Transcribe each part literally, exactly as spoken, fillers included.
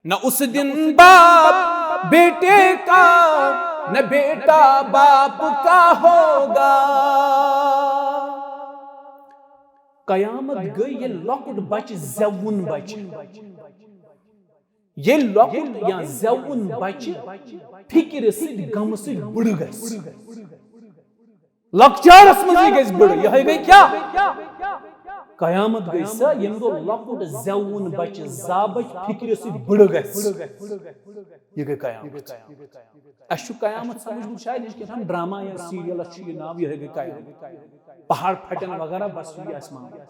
نہ اس دن باپ بیٹے کا، نہ بیٹا باپ کا ہوگا۔ قیامت گٔے ییٚلہِ لۄکُٹ بچہِ زٮ۪وُن بچہِ، ییٚلہِ لۄکُٹ یا زٮ۪وُن بچہِ فِکرِ سۭتۍ، غمہٕ سۭتۍ بٕڑٕ گژھِ۔ لۄکچارس منٛزٕے گژھِ بٕڑٕ، یِہوٚے گٔے کیٛاہ؟ قیامت گٔے سۄ، ییٚمہِ دۄہ لۄکُٹ زٮ۪وُن بچہِ زا بچہِ فِکرِ سۭتۍ بٕڑٕ گژھِ۔ یہِ گٔے قیامت۔ اَسہِ چھُ قیامت سمجھمُت شاید یہِ چھُ کیٛاہ تام ڈرامہ یا سیریل، اَسہِ چھُ یہِ ناو، یِہوٚے گٔے قیامت۔ پہاڑ پھٹن وغیرہ، بس یہِ آسہِ معاملہٕ۔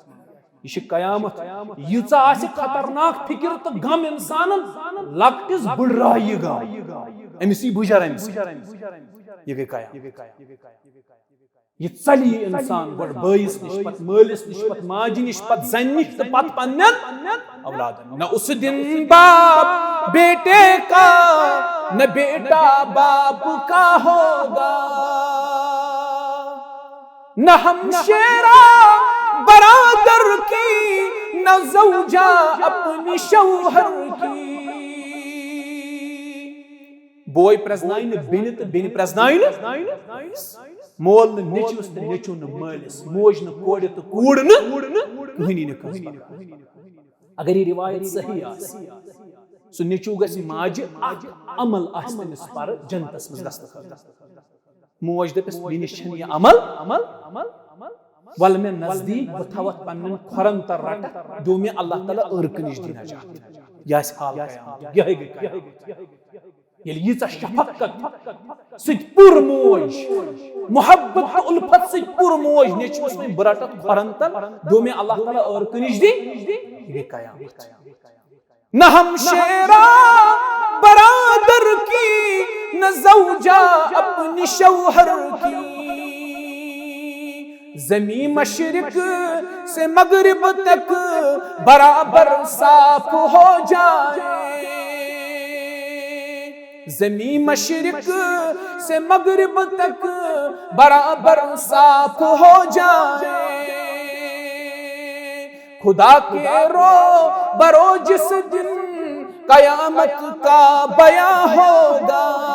یہِ چھِ قیامت۔ ییٖژاہ آسہِ خطرناک فِکر تہٕ غم اِنسانن، لۄکٹِس بٕڑرایہِ یہِ غم۔ أمِس یی بُجر اَمہِ سۭتۍ۔ یہِ گٔے قیامت۔ یہِ ژَلہِ یہِ اِنسان گۄڈٕ بٲیِس نِش، پتہٕ مٲلِس نِش، پتہٕ ماجہِ نِش، پتہٕ زَنہِ نِش تہٕ پتہٕ پننٮ۪ن اولادن۔ نہ اس دن باپ بیٹے کا، نہ بیٹا باپ کا ہوگا۔ نہ ہمشیرہ برادر کی، نہ زوجہ اپنی شوہر کی۔ بوے پرزناونہٕ بیٚنہِ تہٕ بیٚنہِ پرزناونہٕ مول نہٕ نیٚچوِس تہٕ نیٚچو نہٕ مٲلِس، موج نہٕ کورِ تہٕ کوٗر نہٕ کٕہٕنی نہٕ کٲنٛسہِ۔ اگر یہِ روایت صحیح آسہِ، سُہ نیٚچو گژھِ ماجہِ اکھ عمل آسہِ تٔمِس پَرٕ جنتس منٛز گژھنہٕ خٲطرٕ۔ موج دَپٮ۪س، "مےٚ نِش چھَنہٕ یہِ عمل، وَلہٕ مےٚ نزدیٖک، بہٕ تھاوَتھ پنٛنٮ۪ن کھۄرَن تَل رَٹَتھ، دیو مےٚ اللہ تعالیٰ عٲرقہٕ نِش دِنہ نجات۔" یہِ آسہِ حال قیامت، یِہوٚے گٔے قیامت۔ ییٚلہِ ییٖژاہ شفقت سۭتۍ پُر موج، محبت تہٕ الفت سۭتۍ پُر موج نیٚچوِس وۄنۍ بہٕ رَٹَتھ کھۄرَن تَل، دیو مےٚ اللہ تعالیٰ عٲرقہٕ نِش دِنہ، یہِ گٔے قیامت۔ نہ ہمشیرہ برادر کی، نہ زوجہ اپنی شوہر کی۔ زمین مشرق سے مغرب تک برابر صاف ہو جائے۔ زمین مشرق سے مغرب تک برابر صاف ہو جائے۔ خدا کے رو برو جس دن قیامت کا بیاں ہوگا۔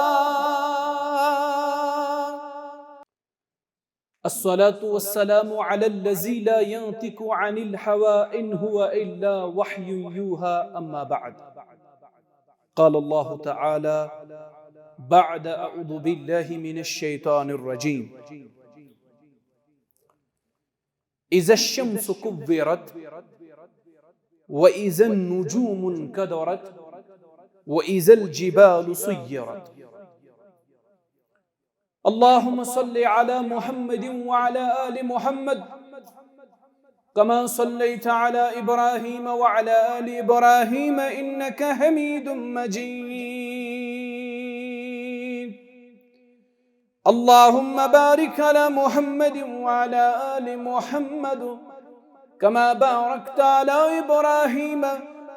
الصلاة والسلام على الذي لا ينطق عن الهوى إن هو إلا وحي يوحى، أما بعد۔ قال الله تعالى بعد أعوذ بالله من الشيطان الرجيم: إذا الشمس كورت، وإذا النجوم انكدرت، وإذا الجبال سيرت. اللهم صل على محمد وعلى آل محمد كما صليت على إبراهيم وعلى آل إبراهيم إنك حميد مجيد. اللهم بارك على محمد وعلى آل محمد كما باركت على إبراهيم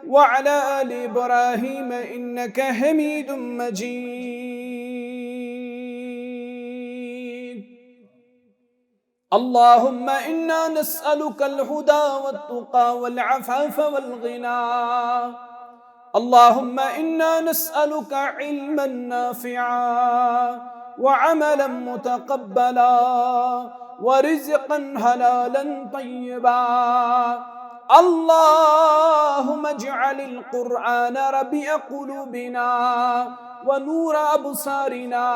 وعلى آل إبراهيم إنك حميد مجيد. اللهم إنا نسألك الهدى والتقى والعفاف والغنى. اللهم إنا نسألك علما نافعا وعملا متقبلا ورزقا حلالا طيبا. اللهم اجعل القرآن ربيع قلوبنا ونور أبصارنا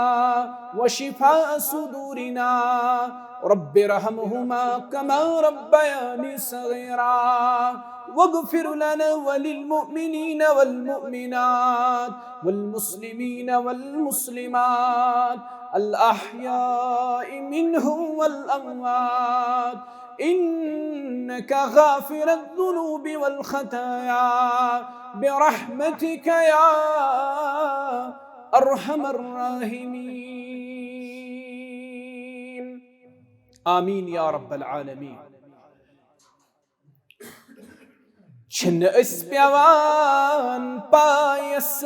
وشفاء صدورنا. رب ارحمهما كما ربياني صغيرا. واغفر لنا وللمؤمنين والمؤمنات والمسلمين والمسلمات الأحياء منهم والأموات إنك غافر الذنوب والخطايا برحمتك يا أرحم الراحمين. آمين يا رب العالمين. چھِنہٕ أسۍ پٮ۪وان پایَس،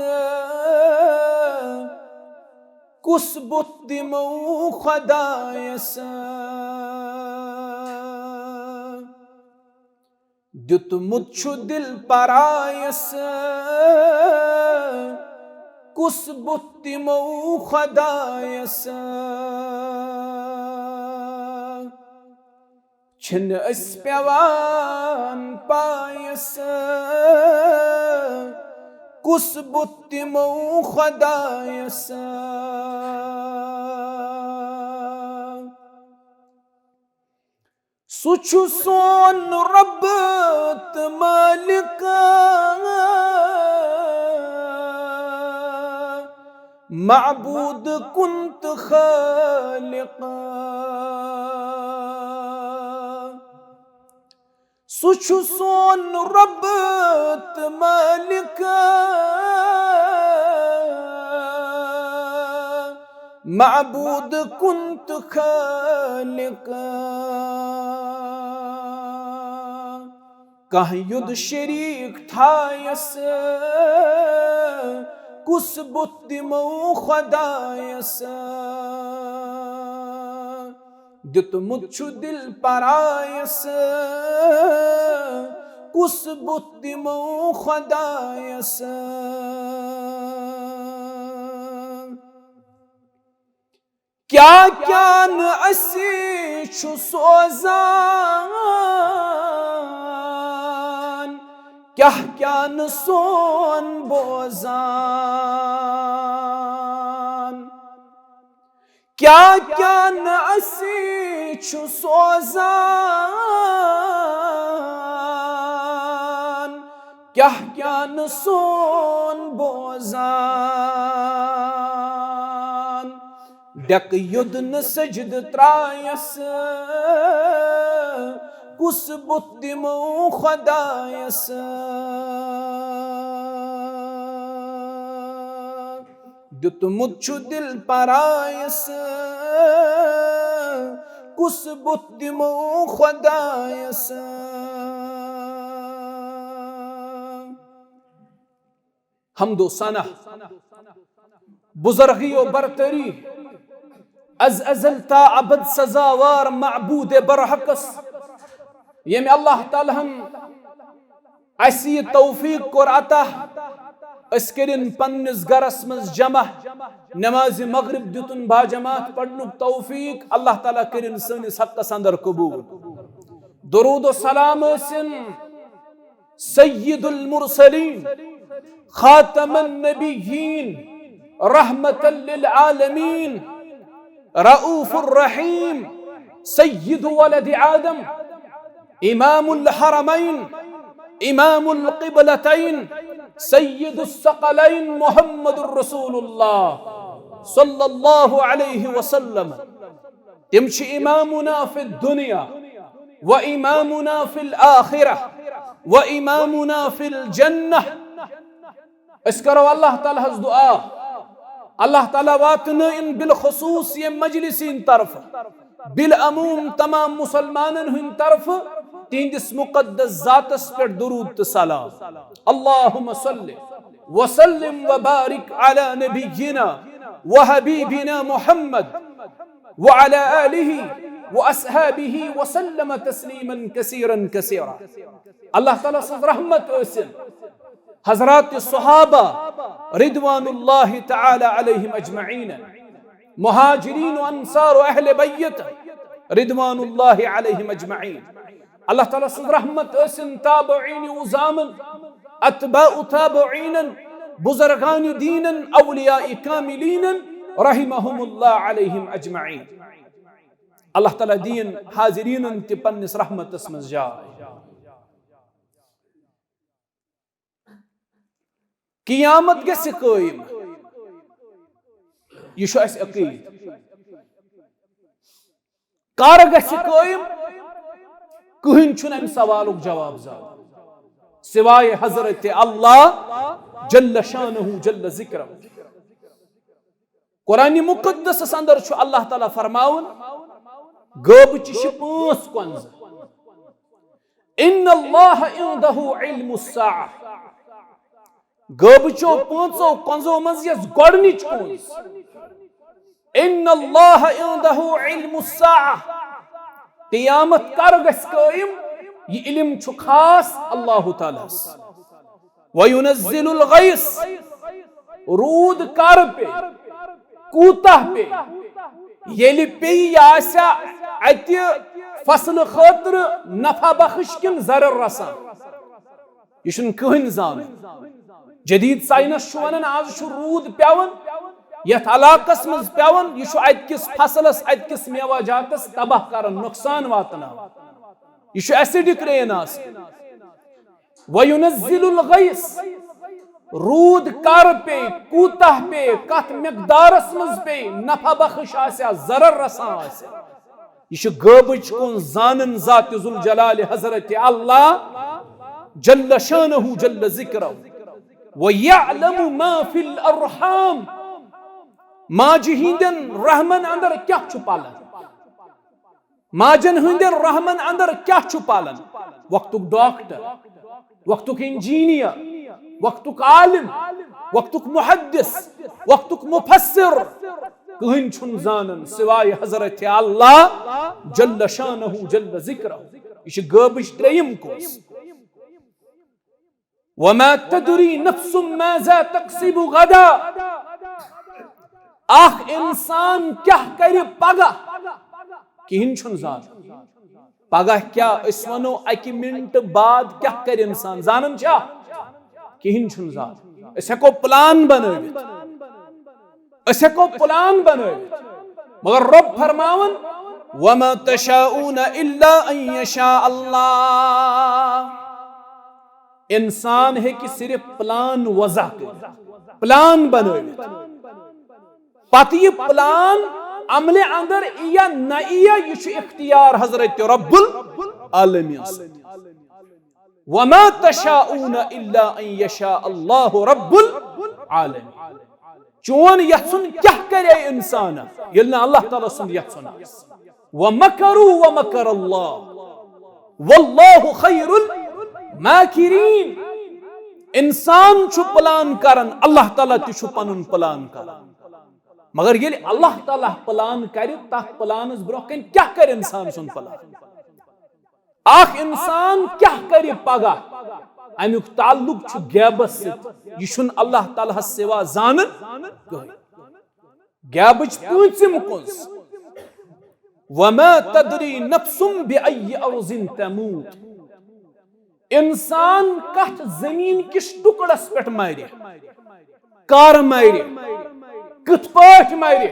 کُس بُتھ دِمو خۄدایَس؟ دیُتمُت چھُ دِل پرایَس، کُس بُتھ دِمو خۄدایَس؟ چھِنہٕ أسۍ پٮ۪وان پایَس، کُس بُتھ دِمو خۄدایَس؟ سُہ چھُ سون رۄب تہٕ مٲلِک، معبوٗد کُن تہٕ خٲلِق۔ سُہ چھُ سون رۄب تہٕ مٲلِک، معبوٗد کُن تہٕ خٲلِق۔ کانٛہہ یُد شریٖک تھایَس، کُس بُتھ دِمو خۄدایَس؟ دیُتمُت چھُ دِل پرایَس، کُس بُتھ دِمو خۄدایَس؟ کیٛاہ کیٛاہ نہٕ اَسہِ چھُ سوزان، کیٛاہ کیٛاہ نہٕ سون بوزان۔ کیٛاہ کیٛاہ نہٕ اَسہِ چھُ سوزان، کیٛاہ کیٛاہ نہٕ سون بوزان۔ ڈیکہٕ یوٚد نہٕ سجدٕ ترایس، کُس بُتھ دِمو خۄدایس؟ دیُتمُت چھُ دِل پرایس، کُس بُتھ دِمو خۄدایس؟ حمد و ثنا، بزرگی و برتری، از ازل تا ابد سزاوار معبود برحقس، ییٚمۍ اللہ تعالیٰ ہن اسہِ یہِ توفیق کوٚر عطا، أسۍ کٔرِن پننِس گرس منٛز جمع، نمازِ مغرب دیُتُن باجماعت پرنُک توفیق، اللہ تعالیٰ کٔرِن سٲنِس حقس اندر قبول۔ درود و سلام ٲسِن سید المرسلین، خاتم النبیین، رحمت للعالمین، رؤوف الرحیم، سید ولد آدم، امام الحرمین، امام القبلتین، سید الثقلین محمد رسول اللہ صلی اللہ علیہ وسلم۔ تِم چھِ امامنا فی الدنیا و امامنا فی الآخرہ و امامنا فی الجنہ۔ أسۍ کرو اللہ تعالیٰ ہس دعا، اللہ تعالیٰ واتنٲیِن بالخصوص ییٚمہِ مجلسہِ ہٕنٛدِ طرفہٕ، بالعموم تمام مسلمانن ہٕنٛدِ طرفہٕ تِہنٛدِس مقدس ذاتس پٮ۪ٹھ درود تہٕ سلام۔ اللہم صل وسلم وبارک علی نبینا وحبیبنا محمد وعلی آلہ واصحابہ وسلم تسلیما کثیرا کثیرا۔ اللہ تعالیٰ سٕنٛز رحمت ٲسِن حضرات صحابہ رضوان اللہ تعالیٰ علیہم اجمعین، مہاجرین و انصار و اہل بیت رضوان اللہ علیہم اجمعین۔ اللہ تعالیٰ سٕنٛز رحمت ٲسِن تابعین عظامن، اتباع تابعینن، بزرگان دینن، اولیاء کاملینن، رحمہم اللہ علیہم اجمعین۔ اللہ تعالیٰ دِیِن حاضرینن تہِ پننِس رحمتس منٛز جاے۔ قیامت گژھِ قٲیِم۔ یہِ چھُ اَسہِ عقیٖدٕ۔ کر گژھِ قٲیِم؟ کٕہٕنۍ چھُنہٕ اَمہِ سوالُک جواب زانان سوائے حضرت اللہ جل شانہ جل ذکرہ۔ قرآن مقدسس اندر چھُ اللہ تعالیٰ فرماوان، غٲبٕچہِ چھِ پانٛژھ کۄنٛزٕ۔ ان اللہ عندہ علم الساعہ۔ غٲبٕچو پانٛژو کۄنٛزو منٛز یۄس گۄڈٕنِچ کۄنٛز، ان اللہ عندہ علم الساعہ، قیامت کر گژھِ قٲیِم، یہِ علم چھُ خاص اللہ تعالیٰ ہس۔ وینزل الغیث، روٗد کر پیٚیہِ، کوٗتاہ پیٚیہِ، ییٚلہِ پیٚیہِ، یہِ آسیا اتہِ فصلہٕ خٲطرٕ نفع بخش کِنہٕ ضرر رسان، یہِ چھُنہٕ کٕہٕنۍ زانان۔ جدید ساینس چھُ ونان، از چھُ روٗد پیوان، یتھ علاقس منٛز پیوان، یہِ چھُ اتہِ کِس فصلس، اتہِ کِس میوہ جاتس تباہ کران، نۄقصان واتناوان۔ یہِ چھُ acidic rain آسان۔ وَيُنَزِّلُ الْغَيْثَ، روٗد کر پیٚیہِ، کوٗتاہ پیٚیہِ، کتھ مقدارس منٛز پیٚیہِ، نفع بخش آسیا، ضرر رسان آسیا، یہِ چھُ غٲبٕچ کُن زانن ذات ذوالجلال حضرت اللہ جل شانہ جل ذکرہ۔ وَيَعْلَمُ مَا فِي الْأَرْحَامِ، ماجہِ ہٕنٛدٮ۪ن رحمن اندر کیٛاہ چھُ پلان، ماجن ہٕنٛدٮ۪ن رحمن اندر کیٛاہ چھُ پلان؟ وقتُک ڈاکٹر، وقتُک انجینئر، وقتُک عالم، وقتُک محدث، وقتُک مفسر، کٕہٕنۍ چھُنہٕ زانان سوائے حضرت اللہ جل شانہ جل ذکرہ۔ یہِ چھِ غٲبٕچ ترٛیٚیِم کُس۔ وما تدری نفس ماذا تکسب غدا۔ اکھ انسان کیٛاہ کرِ پگاہ، کِہیٖنۍ چھُنہٕ زانان۔ پگاہ کیٛاہ، أسۍ ونو اکہِ منٹہٕ بعد کیٛاہ کرِ انسان، زانان چھا؟ کِہیٖنۍ چھُنہٕ زانان۔ أسۍ ہٮ۪کو پلان بنٲوِتھ، أسۍ ہٮ۪کو پلان بنٲوِتھ، مگر رۄب فرماوان، وما تشاؤون الا ان یشاء اللہ۔ انسان ہیٚکہِ صرف پلان وضع کٔرِتھ، پلان بنٲوِتھ۔ پتہٕ یہِ پلان عملہِ اندر یِیا نہ یِیا، یہِ چھُ اختیار حضرت رب العالمین سُنٛد۔ وما تشاؤون الا ان یشاء اللہ رب العالمین۔ چون یژھُن کیٛاہ کرے انسان ییٚلہِ نہٕ اللہ تعالیٰ سُنٛد یژھُن آسہِ؟ ومکروا ومکر اللہ واللہ خیر الماکرین۔ انسان چھُ پلان کران، اللہ تعالیٰ تہِ چھُ پنُن پلان کران۔ مگر ییٚلہِ اللہ تعالیٰ پلان کرِ، تتھ پلانس برونٛہہ کنہِ کیٛاہ کرِ انسان سُنٛد پلان؟ اکھ انسان کیٛاہ کرِ پگاہ، امیُک تعلق چھُ غیبس سۭتۍ۔ یہِ چھُنہٕ اللہ تعالیٰ ہس سوا زانان کٕہٕنۍ۔ غیبٕچ پوٗنٛژِم کُنٛز، وما تدری نفس بأی ارض تموت۔ انسان کتھ زمین کِس ٹکڑس پٮ۪ٹھ مرِ، کر مرِ، کِتھ پٲٹھۍ مرِ،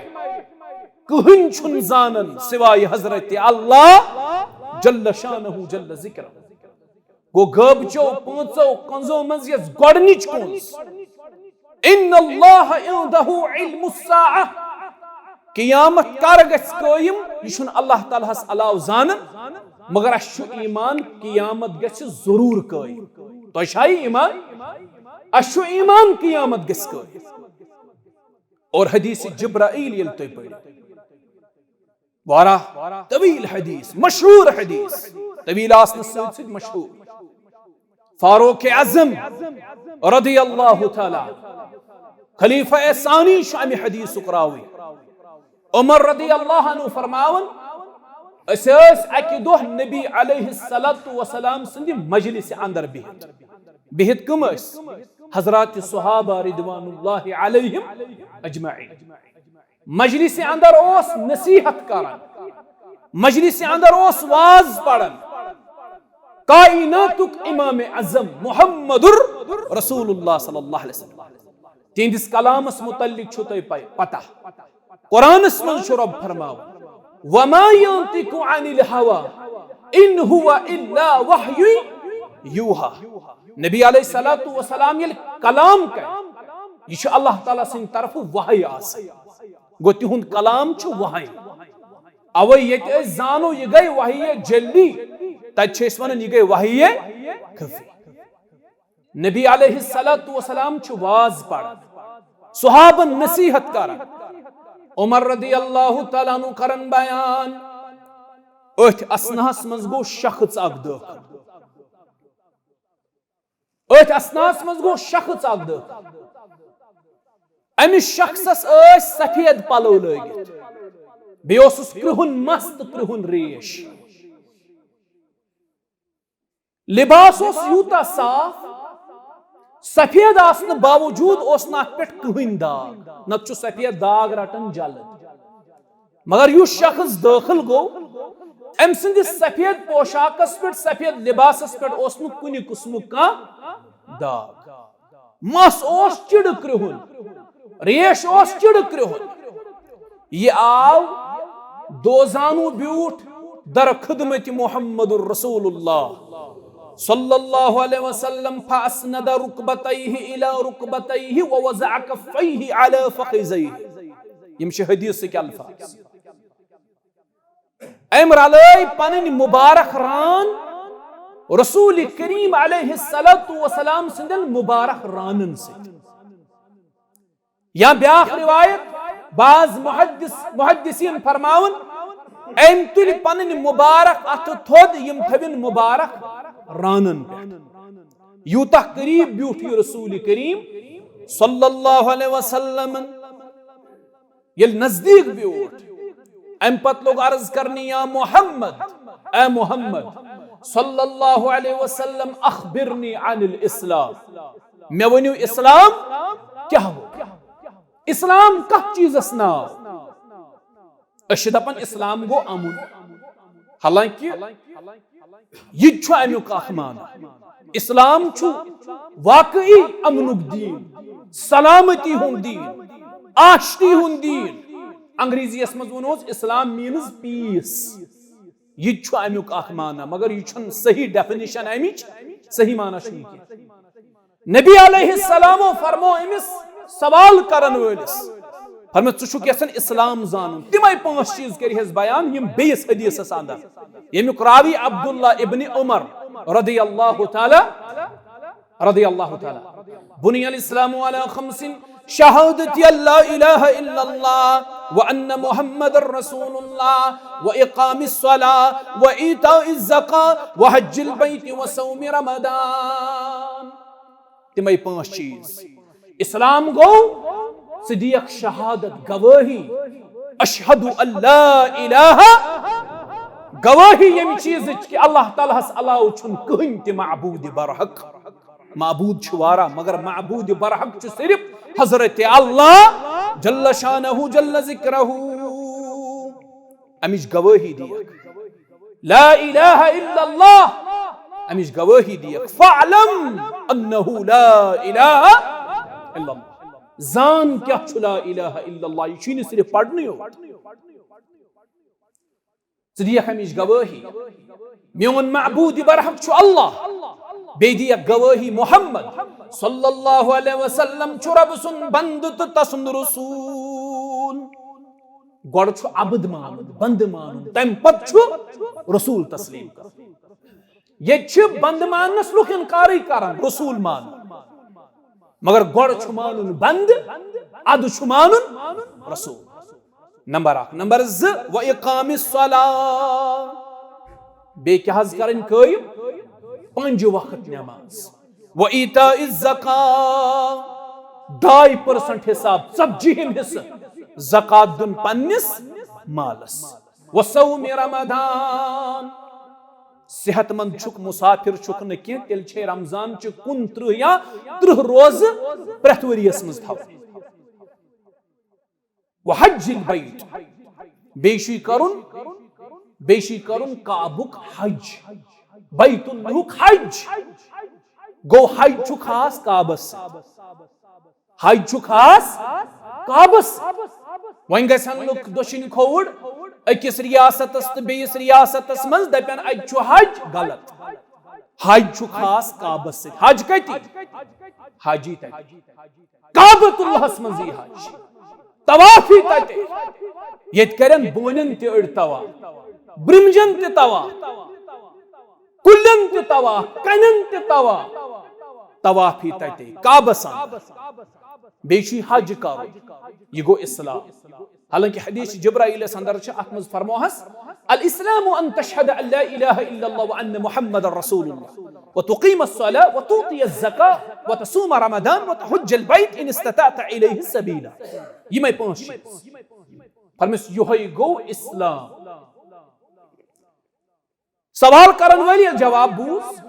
کٕہٕنۍ چھُنہٕ زانان سوائے حضرت اللہ جل شانہ جل ذکرہ۔ گوٚو غٲبچو پانٛژو کنزو منٛز یۄس گۄڈٕنِچ کنز، ان اللہ عندہ علم الساعہ، قیامت کر گژھِ قٲیِم، یہِ چھُنہٕ اللہ تعالیٰ ہس علاوٕ زانان، مگر اسہِ چھُ ایمان قیامت گژھِ ضروٗر قٲیِم۔ تۄہہِ چھا یہِ ایمان؟ اسہِ چھُ ایمان قیامت گژھِ قٲیِم۔ اور حدیث جبرائیل ییٚلہِ تُہۍ پٔرِو، واریاہ طویل حدیث، مشہور حدیث، طویل آسنس سۭتۍ سۭتۍ مشہور۔ فاروق اعظم رضی اللہ تعالیٰ عنہ، خلیفہ ثانی چھُ امہِ حدیثُک راوی۔ عمر رضی اللہ عنہ فرماوان، أسۍ ٲسۍ اکہِ دۄہ نبی علیہ الصلوۃ والسلام سٕنٛدِ مجلسِ اندر بِہِتھ۔ بِہِتھ کٕم ٲسۍ؟ حضرات صحابہ رضوان اللہ علیہم اجمعین۔ مجلسِ اندر اوس نصیحت کران، مجلسِ اندر اوس واز پران۔ کائناتُک امام اعظم محمد رسول اللہ صلی اللہ علیہ وسلم، تہنٛدِس کلامس متعلق چھُو تۄہہِ پے-، پتہ۔ قرآنس منٛز چھُ رۄب فرماوان، وما ينطق عن الهوى ان هو الا وحی یوحی۔ نبی علیہ الصلوۃ والسلام ییٚلہِ کلام کرِ، یہِ چھُ اللہ تعالیٰ سٕنٛدِ طرفہٕ وحی آسان۔ گوٚو تِہُنٛد کلام چھُ وحی۔ اوے ییٚتہِ أسۍ زانو یہِ گٔے وحی جلی، تتہِ چھِ أسۍ ونان یہِ گٔے وحی خفی۔ نبی علیہ الصلوۃ والسلام چھُ واز پران، صحابن نصیحت کران، عمر رضی اللہ تعالیٰ عنہ کران بیان۔ أتھۍ اثناہس منٛز گوٚو شخص اکھ دٲخل۔ أتھۍ اثناہس منٛز گوٚو شخص اکھ دٲخل۔ أمِس شخصس ٲسۍ سفید پلو لٲگِتھ، بیٚیہِ اوسُس کرٛہُن مس تہٕ کرٛہُن ریش۔ لباس اوس یوٗتاہ صاف، سفید آسنہٕ باوجود اوس نہٕ اتھ پٮ۪ٹھ کٕہٕنۍ داغ، نتہٕ چھُ سفید داغ رٹان جلد۔ مگر یُس شخص دٲخل گوٚو، أمۍ سٕنٛدِس سفید پوشاکس پٮ۪ٹھ، سفید لباسس پٮ۪ٹھ اوس نہٕ کُنہِ قٕسمُک کانٛہہ داغ۔ مس اوس چِڑٕ کرٛہُن، ریش اوس چِڑٕ کرٛہُن۔ یہِ آو دوزانو بیوٗٹھ در خدمت محمد رسول اللہ صلی اللہ علیہ وسلم، فاسند رکبتیہ الی رکبتیہ ووضع کفیہ علی فخذیہ۔ یِم چھِ حدیثٕکۍ الفاظ۔ أمۍ رلٲے پنٕنۍ مبارک ران رسول کریم علیہ الصلوۃ والسلام سٕنٛدٮ۪ن مبارک رانن سۭتۍ۔ یا بیاکھ روایت، بعض محدث، محدثین فرماون، أمۍ تُلۍ پنٕنۍ مبارک اتھٕ تھوٚد، یِم تھٲوِن مبارک رانن پٮ۪ٹھ۔ یوٗتاہ قریب بیوٗٹھ یہِ رسول کریم صلی اللہ علیہ وسلم۔ ییٚلہِ نزدیٖک بیوٗٹھ، اَمہِ پتہٕ لوٚگ عرض کرنہِ، یا محمد، اے محمد صلی اللہ علیہ وسلم، اخبرنی عن الاسلام، مےٚ ؤنِو اسلام کیٛاہ گوٚو؟ اسلام کتھ چیٖزس ناو؟ أسۍ چھِ دپان اسلام گوٚو امُن، حالانکہ یہِ تہِ چھُ امیُک اکھ معنی۔ اسلام چھُ واقعی امنُک دیٖن، سلامتی ہُنٛد دیٖن، آشتی ہُنٛد دیٖن۔ انگریزی یس منٛز ونوس، اسلام means peace۔ یہِ تہِ چھُ امیُک اکھ معنی، مگر یہِ چھُنہٕ صحیح definition امِچ، صحیح معنی چھُنہٕ یہِ کینٛہہ۔ نبی علیہ السلامو فرمو أمِس سوال کرن وٲلِس، فرمو، "ژٕ چھُکھ یژھان اسلام زانُن؟" تِمے پانٛژھ چیٖز کٔرۍ حس بیان، یِم بیٚیِس حدیثس اندر، ییٚمیُک راوی عبداللہ ابن عمر رضی اللہ تعالیٰ، رضی اللہ تعالیٰ۔ بني الاسلام على خمس، شهادة أن لا إله إلا الله وأن محمد رسول الله وإقام الصلاة وإيتاء الزكاة وحج البيت وصوم رمضان۔ تِمے پانٛژھ چیٖز۔ اسلام گوٚو ژٕ دِیَکھ شہادت، گوٲہی، اشہد ان لا الہ، گوٲہی ییٚمہِ چیٖزٕچ کہِ اللہ تعالیٰ ہس علاوٕ چھُنہٕ کٕہٕنۍ تہِ معبوٗدِ برحق۔ معبوٗد چھُ واریاہ، مگر معبوٗدِ برحق چھُ صرف حضرت اللہ جل شانہ جل ذکرہ۔ امِچ گوٲہی دِیَکھ۔ لا الہ الا اللہ، امِچ گوٲہی دِیَکھ۔ فاعلم انہ لا الہ الا اللہ۔ زان کیٛاہ چھُ لا الہ الا اللہ، یہِ چھُے نہٕ صرف پرنُے یوت۔ ژٕ دِیَکھ اَمِچ گوٲہی، میون معبوٗد برحق چھُ اللہ، بیٚیہِ دِیَکھ گوٲہی محمد صلی اللہ علیہ وسلم چھُ رۄب سُنٛد بندٕ تہٕ تسُنٛد رسول۔ گۄڈٕ چھُ عبد مانُن، بندٕ مانُن، تَمہِ پتہٕ چھُ رسول تسلیم کرُن۔ ییٚتہِ چھِ بندٕ ماننس لُکھ انکارٕے کران، رسول مانُن۔ مگر گۄڈٕ چھُ مانُن بندٕ، ادٕ چھُ مانُن رسول۔ نمبر اکھ۔ نمبر زٕ، و اقام الصلاة۔ بیٚیہِ کیٛاہ حظ کرٕنۍ قٲیِم؟ پنجہِ وقت نماز۔ و ایتاء الزکاة۔ ڈاے پرسنٹ حساب، ژتجی ہِم حصہٕ زکات دیُن پننِس مالس۔ و صوم رمضان۔ صحت مند چھُکھ، مسافر چھُکھ نہٕ کینٛہہ، تیٚلہِ چھے رمضان چہِ کُنترٕہ یا ترٕٛہ روزٕ پرٛٮ۪تھ ؤریَس منٛز تھاوٕنۍ۔ وحج البیت، بیٚیہِ چھُے کرُن، بیٚیہِ چھُے کرُن کعبُک حج، بیت اللہُک حج۔ گوٚو حج چھُ خاص کعبس سۭتۍ۔ حج چھُ خاص کعبس۔ وۄنۍ گژھن لُکھ دٔچھِنۍ کھووُر أکِس ریاستس تہٕ بیٚیِس ریاستس منٛز، دپن اتہِ چھُ حج۔ غلط۔ حج چھُ خاص کعبس سۭتۍ۔ حج کتہِ؟ حجی تتہِ۔ کعبۃ اللہس منٛز یی حج۔ طواف یی تتہِ۔ ییٚتہِ کرن بونن تہِ أڑۍ طواف، برمجن تہِ طواف، کُلٮ۪ن تہِ طواف، کنٮ۪ن تہِ طواف۔ طواف یی تتے، کعبس اندر۔ بیٚیہِ چھُ یہِ حج کرُن، یہِ گوٚو اسلام۔ حالانکہ حدیث جبرائیلس اندر چھِ، اتھ منٛز فرموہس، الاسلام ان تشهد ان لا اله الا الله وان محمد رسول الله وتقيم الصلاة وتؤتي الزكاة وتصوم رمضان وتحج البيت ان استطعت اليه سبيلا۔ یِمے پانٛژھ چیٖز۔ فرمس، یِہوٚے گوٚو اسلام۔ سوال کرن وٲلۍ ییٚلہِ جواب بوٗز،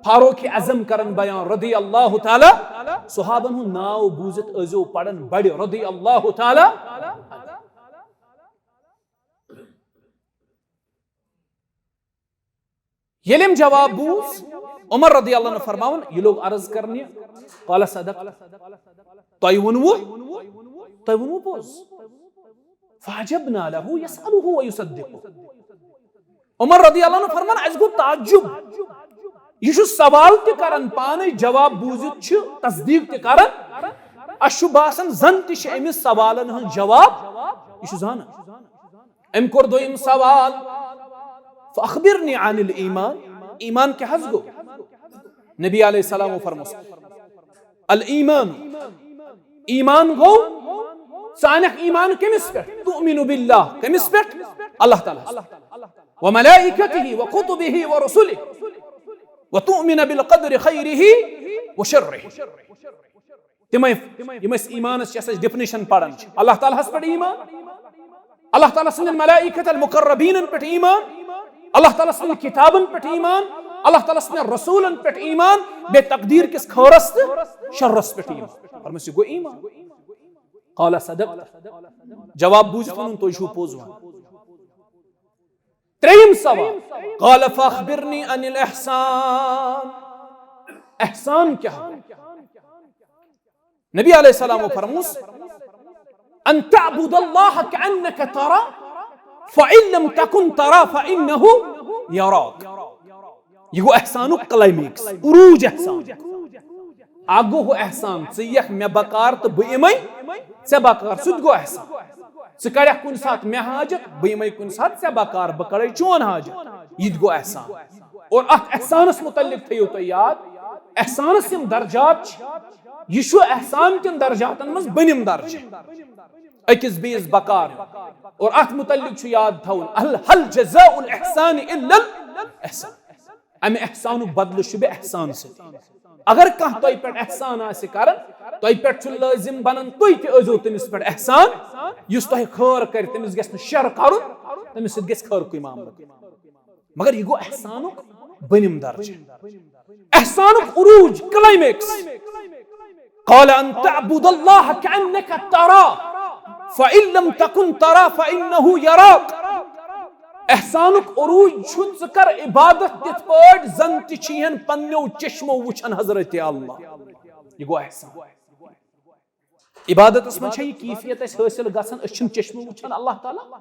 فاروق اعظم کرن بیان رضی اللہ تعالی، صحابن ہُنٛد ناو بوٗزِتھ ٲسۍزیو پران بڑِ رضی اللہ تعالی۔ ییٚلہِ أمۍ جواب بوٗز، عمر رضی اللہ عنہ فرماوان، یہِ لوٚگ عرض کرنہِ، قال صدق، تۄہہِ ووٚنوُ، تۄہہِ ووٚنوُ پوٚز۔ فعجبنا له يسأله ويصدقه۔ عمر رضی اللہ عنہ فرمان، اسہِ گوٚو تعجب، یہِ چھُ سوال تہِ کران، پانے جواب بوٗزِتھ چھُ تصدیق تہِ کران۔ اسہِ چھُ باسان زن تہِ چھُ أمِس سوالن ہُنٛد جواب یہِ چھُ زانان۔ أمۍ کوٚر دوٚیِم سوال، فأخبرني عن الإيمان، ایمان کیٛاہ حظ گوٚو؟ نبی علیہ السلام فرموس، الایمان، ایمان گوٚو، ژٕ انکھ ایمان کٔمِس پٮ۪ٹھ؟ تؤمن باللہ، کٔمِس پٮ۪ٹھ؟ اللہ تعالیٰ ہس۔ وملائکتہ وکتبہ ورسلہ وتؤمن بالقدر خیرہ وشرہ۔ تِمے یِم أسۍ ایمانس چھِ، یۄس أسۍ ڈیفینیشن پران چھِ، اللہ تعالیٰ ہس پٮ۪ٹھ ایمان، اللہ تعالیٰ سٕنٛدٮ۪ن ملائکت المقربینن پٮ۪ٹھ ایمان، اللہ تعالیٰ سٕنٛدٮ۪ن کتابن پٮ۪ٹھ ایمان، اللہ تعالیٰ سٕنٛدٮ۪ن رسولن پٮ۪ٹھ ایمان، بیٚیہِ تقدیر کِس خٲرس تہٕ شرس پٮ۪ٹھ ایمان۔ فرمٲیِو، یہِ گوٚو ایمان۔ قال صدقت۔ جواب بوٗزِتھ ووٚنُن، تُہۍ چھِو پوٚز وَنان۔ ترٛیٚیِم سوال، قال فاخبرنی عن الاحسان، احسان کیٛاہ گوٚو؟ نبی علیہ السلام فرموس، ان تعبد اللہ کأنک ترا، فإن لم تکن ترا فإنہ یراک۔ یہِ گوٚو احسانُک کلائمیکس، عروج احسان۔ اکھ گوٚو ہُہ احسان، ژٕ یِکھ مےٚ بکار تہٕ بہٕ یِمے ژےٚ بکار، سُہ تہِ گوٚو احسان۔ ژٕ کڑکھ کُنہِ ساتہٕ مےٚ حاجت، بہٕ یِمے کُنہِ ساتہٕ ژےٚ بکار، بہٕ کڑے چون حاجت، یہِ تہِ گوٚو احسان۔ اور اتھ احسانس متعلق تھٲیِو تُہۍ یاد، احسانس یِم درجات چھِ، یہِ چھُ احسان کٮ۪ن درجاتن منٛز بٔنِم درجہٕ، أکِس بیٚیِس بکار۔ اور اتھ متعلق چھُ یاد تھاوُن، هل، هل جزاء الإحسان إلا الإحسان۔ امہِ احسانُک بدلہٕ چھُ بیٚیہِ احسان سۭتۍ۔ اگر کانٛہہ تۄہہِ پٮ۪ٹھ احسان آسہِ کران، تۄہہِ پٮ۪ٹھ چھُ لٲزِم بنان، تُہۍ تہِ ٲسۍزیو تٔمِس پٮ۪ٹھ احسان۔ یُس تۄہہِ خٲر کرِ، تٔمِس گژھِ نہٕ شر کرُن، تٔمِس سۭتۍ گژھِ خٲرکُے معاملہٕ۔ مگر یہِ گوٚو احسانُک بٔنِم درجہٕ۔ احسانُک عروج، کلائمیکس۔ قال ان تعبد اللہ کأنک ترا، فإن لم تکن ترا فإنہ یراک۔ احسانُک عروج چھُ، ژٕ کر عبادت تِتھ پٲٹھۍ زن تہِ چھِہن پننیو چشمو وٕچھان حضرت اللہ۔ یہِ گوٚو احسان۔ عبادتس منٛز چھےٚ یہِ کیفیت اَسہِ حٲصِل گژھان، أسۍ چھِنہٕ چشمہٕ وٕچھان اللہ تعالیٰ۔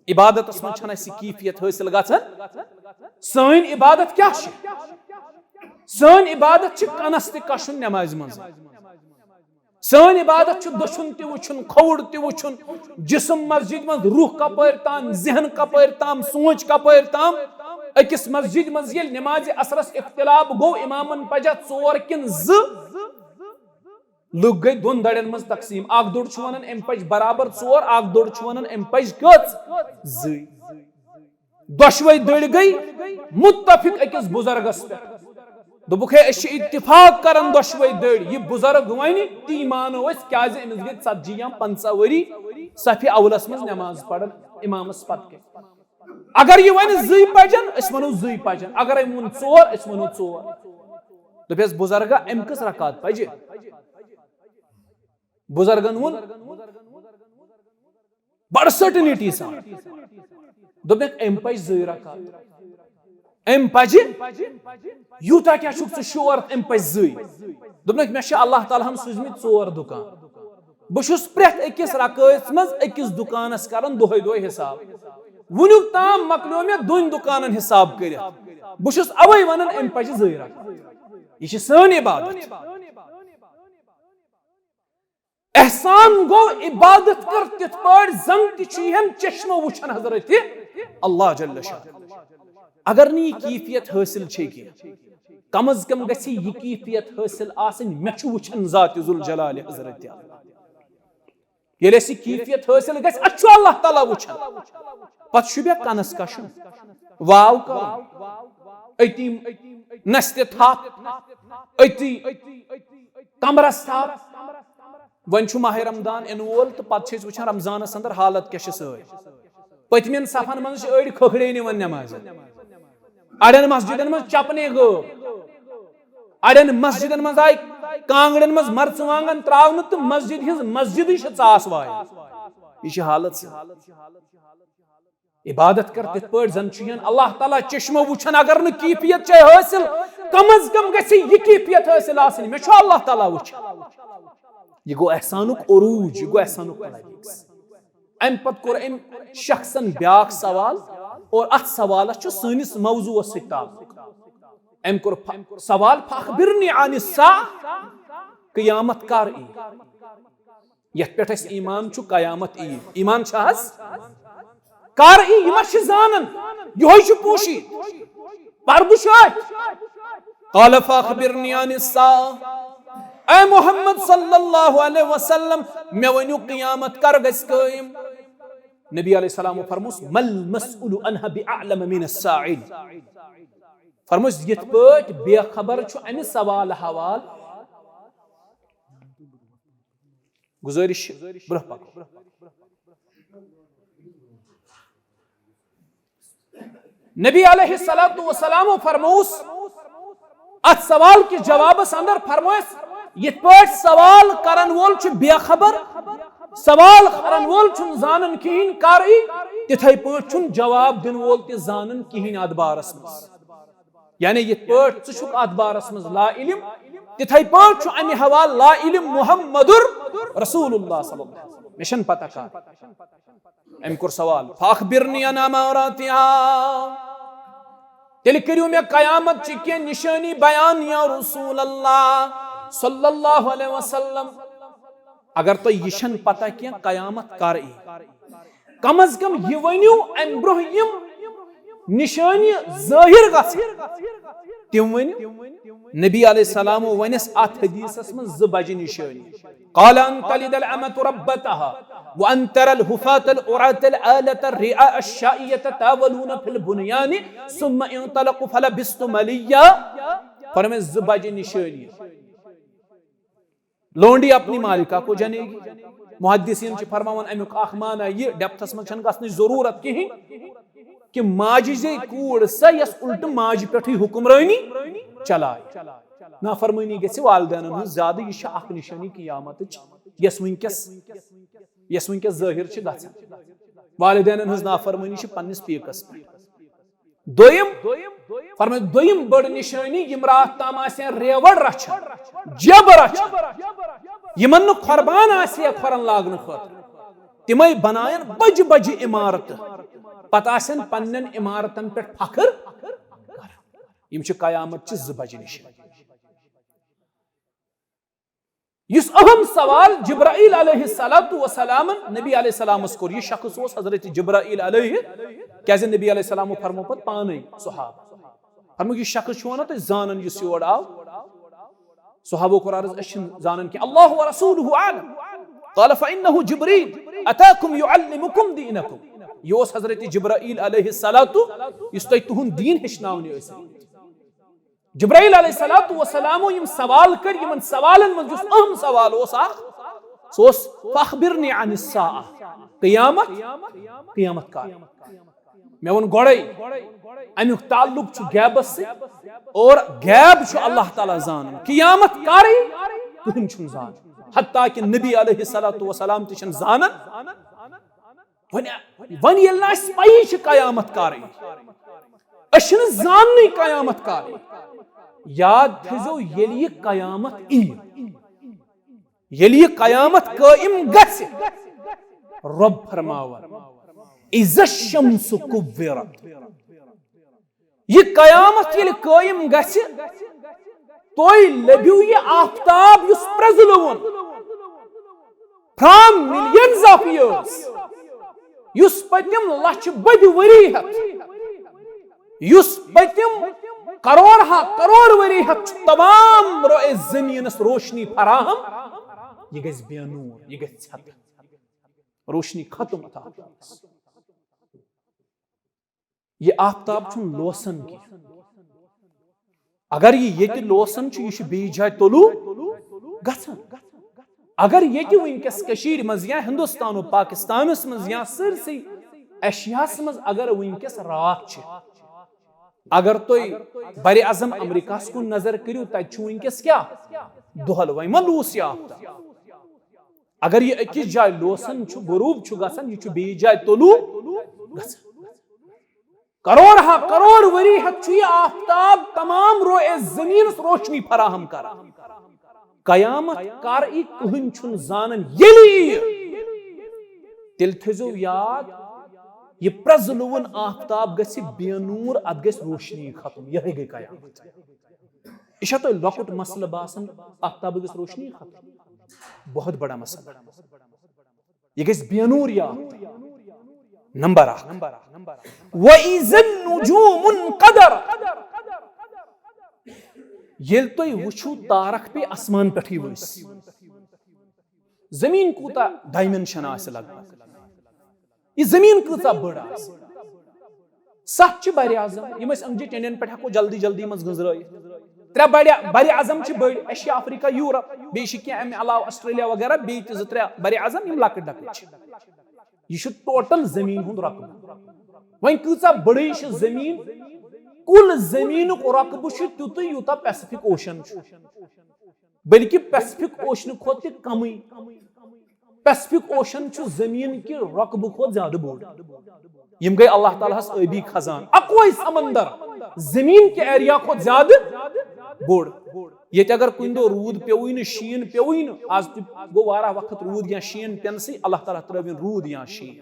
عبادتس منٛز چھنہٕ اَسہِ یہِ کیفیت حٲصِل گژھان۔ سٲنۍ عبادت کیٛاہ چھِ؟ سٲنۍ عبادت چھِ کنس تہِ کشُن نمازِ منٛز۔ سٲنۍ عبادت چھُ دٔچھُن تہِ وٕچھُن، کھووُر تہِ وٕچھُن، جسم مسجد منٛز، روح کپٲرۍ تام، ذہن کپٲرۍ تام، سونچ کپٲرۍ تام۔ أکِس مسجد منٛز ییٚلہِ نمازِ عصرس اختلاف گوٚو، امامن پجا ژور کِنہٕ زٕ، لُکھ گٔے دۄن دڑٮ۪ن منٛز تقسیٖم۔ اکھ دوٚڑ چھُ ونان أمۍ پجہِ برابر ژور، اکھ دوٚڑ چھُ ونان أمۍ پجہِ کٔژ؟ زٕے۔ دۄشوے دٔڑۍ گٔے متفق أکِس بُزرگس پٮ۪ٹھ۔ دوٚپُکھ، ہے، أسۍ چھِ اتفاق کران دۄشوے دٔڑۍ۔ یہِ بُزرگ ونہِ، تی مانو أسۍ، کیازِ أمِس گٔے ژتجی یا پنژاہ ؤری صفِ اولس منٛز نماز پران امامس پتہٕ کَنہِ۔ اگر یہِ ونہِ زٕے پجن، أسۍ ونو زٕے پجن۔ اگر أمۍ ووٚن ژور، أسۍ ونو ژور۔ دوٚپیس، بُزرگا، أمۍ کٔژ رکعت پجہِ؟ بُزرگن ووٚن بڑٕ سرٹنٹی سان، دوٚپمَکھ، أمۍ پجہِ زٕے رکعت۔ أمۍ پجہِ یوٗتاہ کیٛاہ چھُکھ ژٕ شور، أمۍ پجہِ زٕے۔ دوٚپمَکھ، مےٚ چھِ اللہ تعالیٰ ہن سوٗزمٕتۍ ژور دُکان۔ بہٕ چھُس پرٛٮ۪تھ أکِس رکٲژ منٛز أکِس دُکانس کران دۄہے دۄہے حساب۔ وُنیُک تام مۄکلیو مےٚ دۄن دُکانن حساب کٔرِتھ۔ بہٕ چھُس اوے ونان، أمۍ پجہِ زٕے رکعت۔ یہِ چھِ سٲنۍ عبادت۔ احسان گوٚو عبادت کر تِتھ پٲٹھۍ زن تہِ چھُ یِہن چشمو وٕچھان حضرت اللہ جل شانہ۔ اگر نہٕ یہِ کیفیت حٲصِل چھے کینٛہہ، کم از کم گژھِ یہِ کیفیت حٲصِل آسٕنۍ، مےٚ چھُ وٕچھان ذات ذوالجلال حضرت اللہ۔ ییٚلہِ اَسہِ یہِ کیفیت حٲصِل گژھِ، اَسہِ چھُ اللہ تعالیٰ وٕچھان۔ پتہٕ چھُ مےٚ کنس کشُن، واو کرُن، أتی نستہِ تھپھ، أتی کمرس تھپھ۔ وۄنۍ چھُ ماہِ رمضان یِنہٕ وول تہٕ پتہٕ چھِ أسۍ وٕچھان رمضانس اندر حالت کیٛاہ چھِ سٲنۍ۔ پٔتمٮ۪ن صفن منٛز چھِ أڑۍ کھکھرے نِوان نٮ۪مازِ۔ اڑٮ۪ن مسجدن منٛز چپنے گٲو، اڑٮ۪ن مسجدن منٛز آیہِ کانگڑن منٛز مرژٕوانگن تراونہٕ تہٕ مسجد ہٕنٛز مسجدٕے چھِ ژاس وایان۔ یہِ چھِ حالت سٲنۍ۔ عبادت کر تِتھ پٲٹھۍ زن چھُ یِہن اللہ تعالیٰ چشمو وٕچھان، اگر نہٕ کیفیت چھے حٲصِل، کم از کم گژھِ یہِ کیفیت حٲصِل آسٕنۍ، مےٚ چھُ اللہ تعالیٰ وٕچھان۔ یہِ گوٚو احسانُک عروج، یہِ گوٚو احسانُک climax۔ امہِ پتہٕ کوٚر أمۍ شخصن بیاکھ سوال، اور اتھ سوالس چھُ سٲنِس موضوعس سۭتۍ تعلق۔ أمۍ کوٚر ف-، سوال، "فاخبرنی عن الساعہ"، قیامت کر یی؟ یتھ پٮ۪ٹھ اسہِ ایمان چھُ قیامت یی۔ ایمان چھا حظ؟ کر یی؟ یہِ ما چھِ زانان؟ یِہوٚے چھُ پوشی۔ پردٕ چھُ أتھۍ۔ قال فاخبرنی عن الساعہ۔ اے محمد صلی اللہ علیہ وسلم، مےٚ ؤنِو قیامت کر گژھِ قٲیِم؟ نبی علیہ السلام فرموس، "ما المسؤول عنها باعلم من السائل۔" فرموس، یِتھ پٲٹھۍ بے خبر چھُ امہِ سوال حوال، گزٲرِش چھِ برٛونٛہہ پکو۔ نبی علیہ الصلوۃ والسلام فرموس، اتھ سوال کِس جوابس اندر فرموس، یِتھ پٲٹھۍ سوال کرن وول چھُ بے خبر، سوال کرن وول چھُنہٕ زانان کِہیٖنۍ کر یی، تِتھے پٲٹھۍ چھُنہٕ جواب دِنہٕ وول تہِ زانان کِہیٖنۍ اتھ بارس منٛز۔ یعنی یِتھ پٲٹھۍ ژٕ چھُکھ اتھ بارس منٛز لا علم، تِتھے پٲٹھۍ چھُ امہِ حوالہٕ لا علم محمد رسول اللہ صلی اللہ علیہ وسلم۔ مےٚ چھَنہٕ پتہ کر۔ أمۍ کوٚر سوال، "فاخبرنی عن اماراتها۔" تیٚلہِ کٔرِو مےٚ قیامت چہِ کینٛہہ نشٲنی بیان یا رسول اللہ صلی اللہ علیہ وسلم۔ اگر تۄہہِ یہِ چھَنہٕ پتہ کینٛہہ قیامت کر یی، کم از کم یہِ ؤنِو، امہِ برونٛہہ یِم نشٲنی ظٲہِر گژھِ، تِم ؤنِو۔ نبی علیہ السلام ونس اتھ حدیثس منٛز زٕ بجہِ نشٲنی۔ قال ان تلد الامة ربتها وان ترى الحفاة العراة العالة الرعاء الشاء يتطاولون في البنيان ثم انطلقوا فلبثت مليا۔ فرمٲے زٕ بجہِ نشٲنی۔ لونڈی اپنی مالکہ کو جنے گی۔ محدثین چھِ فرماوان امیُک اکھ معنی یہِ، ڈیپتھس منٛز چھنہٕ گژھنٕچ ضروٗرت کِہیٖنۍ، کہِ ماجہِ زے کوٗر سۄ یۄس الٹہٕ ماجہِ پٮ۪ٹھٕے حکمرٲنی چلایہِ۔ نافرمٲنی گژھِ والدینن ہٕنٛز زیادٕ، یہِ چھِ اکھ نشٲنی قیامتٕچ، یۄس وٕنکیٚس، یۄس وٕنکیٚس ظٲہِر چھِ گژھان۔ والدینن ہٕنٛز نافرمٲنی چھِ پننِس پیٖکس پٮ۪ٹھ۔ دوٚیِم، فرمٲے، دوٚیِم بٔڑ نِشٲنی، یِم راتھ تام آسہِ ہن ریوَڑ رَچھان، جیبہٕ رَچھان، یِمن نہٕ قۄربان آسہِ ہے کھۄرن لاگنہٕ خٲطرٕ، تِمے بناین بجہِ بجہِ عمارتہٕ، پتہٕ آسن پننٮ۪ن عمارتن پٮ۪ٹھ فخر کران۔ یِم چھِ قیامت چہِ زٕ بجہِ نِشٲنی۔ یُس اہم سوال جبرائیل علیہ الصلوۃ والسلامن نبی علیہ السلامس کوٚر، یہِ شخص اوس حضرت جبرائیل علیہ، کیازِ نبی علیہ السلام فرمو پتہٕ پانے صحابہ، فرمو، یہِ شخص چھُ ونان تُہۍ زانان یُس یور آو؟ صحابو کوٚر عرض، أسۍ چھِنہٕ زانان کینٛہہ، اللہ ورسولہ عالم۔ قال فإنه جبريل أتاكم يعلمكم دينكم۔ یہِ اوس حضرت جبرائیل علیہ الصلوۃ، یُس تۄہہِ تُہُنٛد دیٖن ہیٚچھناونہِ ٲسۍ۔ جبرائیل علیہ الصلوۃ والسلامو یِم سوال کٔرۍ، یِمن سوالن منٛز یُس اہم سوال اوس اکھ، سُہ اوس، "فاخبرنی عن الساعہ"، قیامت، قیامت کر؟ مےٚ ووٚن گۄڈے، امیُک تعلق چھُ غیبس سۭتۍ، اور غیب چھُ اللہ تعالیٰ زانان، قیامت کر یی، کٕہٕنۍ چھُنہٕ زانان، حتیٰ کہ نبی علیہ الصلوۃ والسلام تہِ چھِنہٕ زانان۔ وۄنۍ، وۄنۍ ییٚلہِ نہٕ اَسہِ پَیی چھِ قیامت کَر یی، أسۍ چھِنہٕ زاننٕے قیامت کَر یی۔ یاد تھٲیزیو، ییٚلہِ یہِ قیامت یی، ییٚلہِ یہِ قیامت قٲیِم گژھِ، رۄب فرماوان، "اذا الشمس كورت"۔ یہِ قیامت ییٚلہِ قٲیِم گژھِ، تُہۍ لٔبِو یہِ آفتاب یُس پرٛزلوُن from millions of years، یُس پٔتِم لچھ بٔدۍ ؤری ہٮ۪تھ، یُس پٔتِم کرور ہا کرور ؤری ہٮ۪تھ چھُ تمام رو-، زٔمیٖنس روشنی فراہم، یہِ گژھِ بے نوٗر، یہِ گژھِ ژھٮ۪تہٕ، روشنی ختم اتھ آفتابس۔ یہِ آفتاب چھُنہٕ لوسان کینٛہہ۔ اگر یہِ ییٚتہِ لوسان چھُ، یہِ چھُ بیٚیہِ جایہِ طلوع گژھان۔ اگر ییٚتہِ وٕنکیٚس کٔشیٖرِ منٛز یا ہندوستان و پاکستانس منٛز یا سٲرسٕے ایشیاہس منٛز اگر وٕنکیٚس راتھ چھِ، اگر تُہۍ بر اعظم امریکہس کُن نظر کٔرِو، تتہِ چھُ وٕنکیٚس کیٛاہ؟ دۄہل۔ وۄنۍ ما لوٗس یہِ آفتاب؟ اگر یہِ أکِس جایہِ لوسان چھُ، غروب چھُ گژھان، یہِ چھُ بیٚیِس جایہِ طلوع گژھان۔ کروڑ ہا کروڑ ؤری ہیٚتھ چھُ یہِ آفتاب تمام رو-، زٔمیٖنَس روشنی فراہم کران۔ قیامت کر یی، کٕہٕنۍ چھُنہٕ زانان۔ ییٚلہِ یی، تیٚلہِ تھٲیزیو یاد، یہِ پرٛزلوُن آفتاب گژھِ بے نوٗر، اَتھ گژھِ روشنی ختم۔ یِہوٚے گٔے قیامت۔ یہِ چھا تۄہہِ لۄکُٹ مسلہٕ باسان، آفتابہٕ گژھِ روشنی ختم؟ بہت بڑا مسئلہ۔ یہِ گژھِ بے نوٗر یہِ آفتاب۔ نمبر اکھ۔ وَإِذَا النُّجُومُ انْقَدَرَتْ۔ ییٚلہِ تُہۍ وٕچھِو تارک پے آسمان پٮ۪ٹھٕے ؤسۍ، زٔمیٖن کوٗتاہ ڈایمینشن آسہِ لگ بگ؟ یہِ زٔمیٖن کۭژاہ بٔڑ آسہِ؟ ستھ چھِ بر اعظم، یِم أسۍ أنٛگجہِ ٹیٚنٛڈٮ۪ن پٮ۪ٹھ ہٮ۪کو جلدی جلدی منٛز گٔنٛزرٲیِتھ۔ ترٛےٚ بڑِ، بر اعظم چھِ بٔڑۍ، ایشیا، افریقہ، یورپ، بیٚیہِ چھِ کینٛہہ امہِ علاوٕ آسٹریلیا وغیرہ، بیٚیہِ تہِ زٕ ترٛےٚ بر اعظم، یِم لۄکٕٹۍ لۄکٕٹۍ چھِ۔ یہِ چھُ ٹوٹل زٔمیٖن ہُنٛد رۄقبہٕ۔ وۄنۍ کۭژاہ بٔڑٕے چھِ زٔمیٖن؟ کُل زٔمیٖنُک رۄقبہٕ چھُ تیُتُے یوٗتاہ پیسفک اوشن چھُ، بلکہِ پیسفک اوشنہٕ کھۄتہٕ تہِ کمٕے۔ پیسفک اوشن چھُ زٔمیٖن کہِ رۄقبہٕ کھۄتہٕ زیادٕ بوٚڑ۔ یِم گٔے اللہ تعالیٰ ہس ٲبی خزان، اکوے سمندر زٔمیٖن کہِ ایریا کھۄتہٕ زیادٕ بوٚڑ۔ ییٚتہِ اگر کُنہِ دۄہ روٗد پیوٚوٕے نہٕ، شیٖن پیوٚوٕے نہٕ، از تہِ گوٚو واریاہ وقت روٗد یا شیٖن پینسٕے، اللہ تعالیٰ ترٲوِن روٗد یا شیٖن۔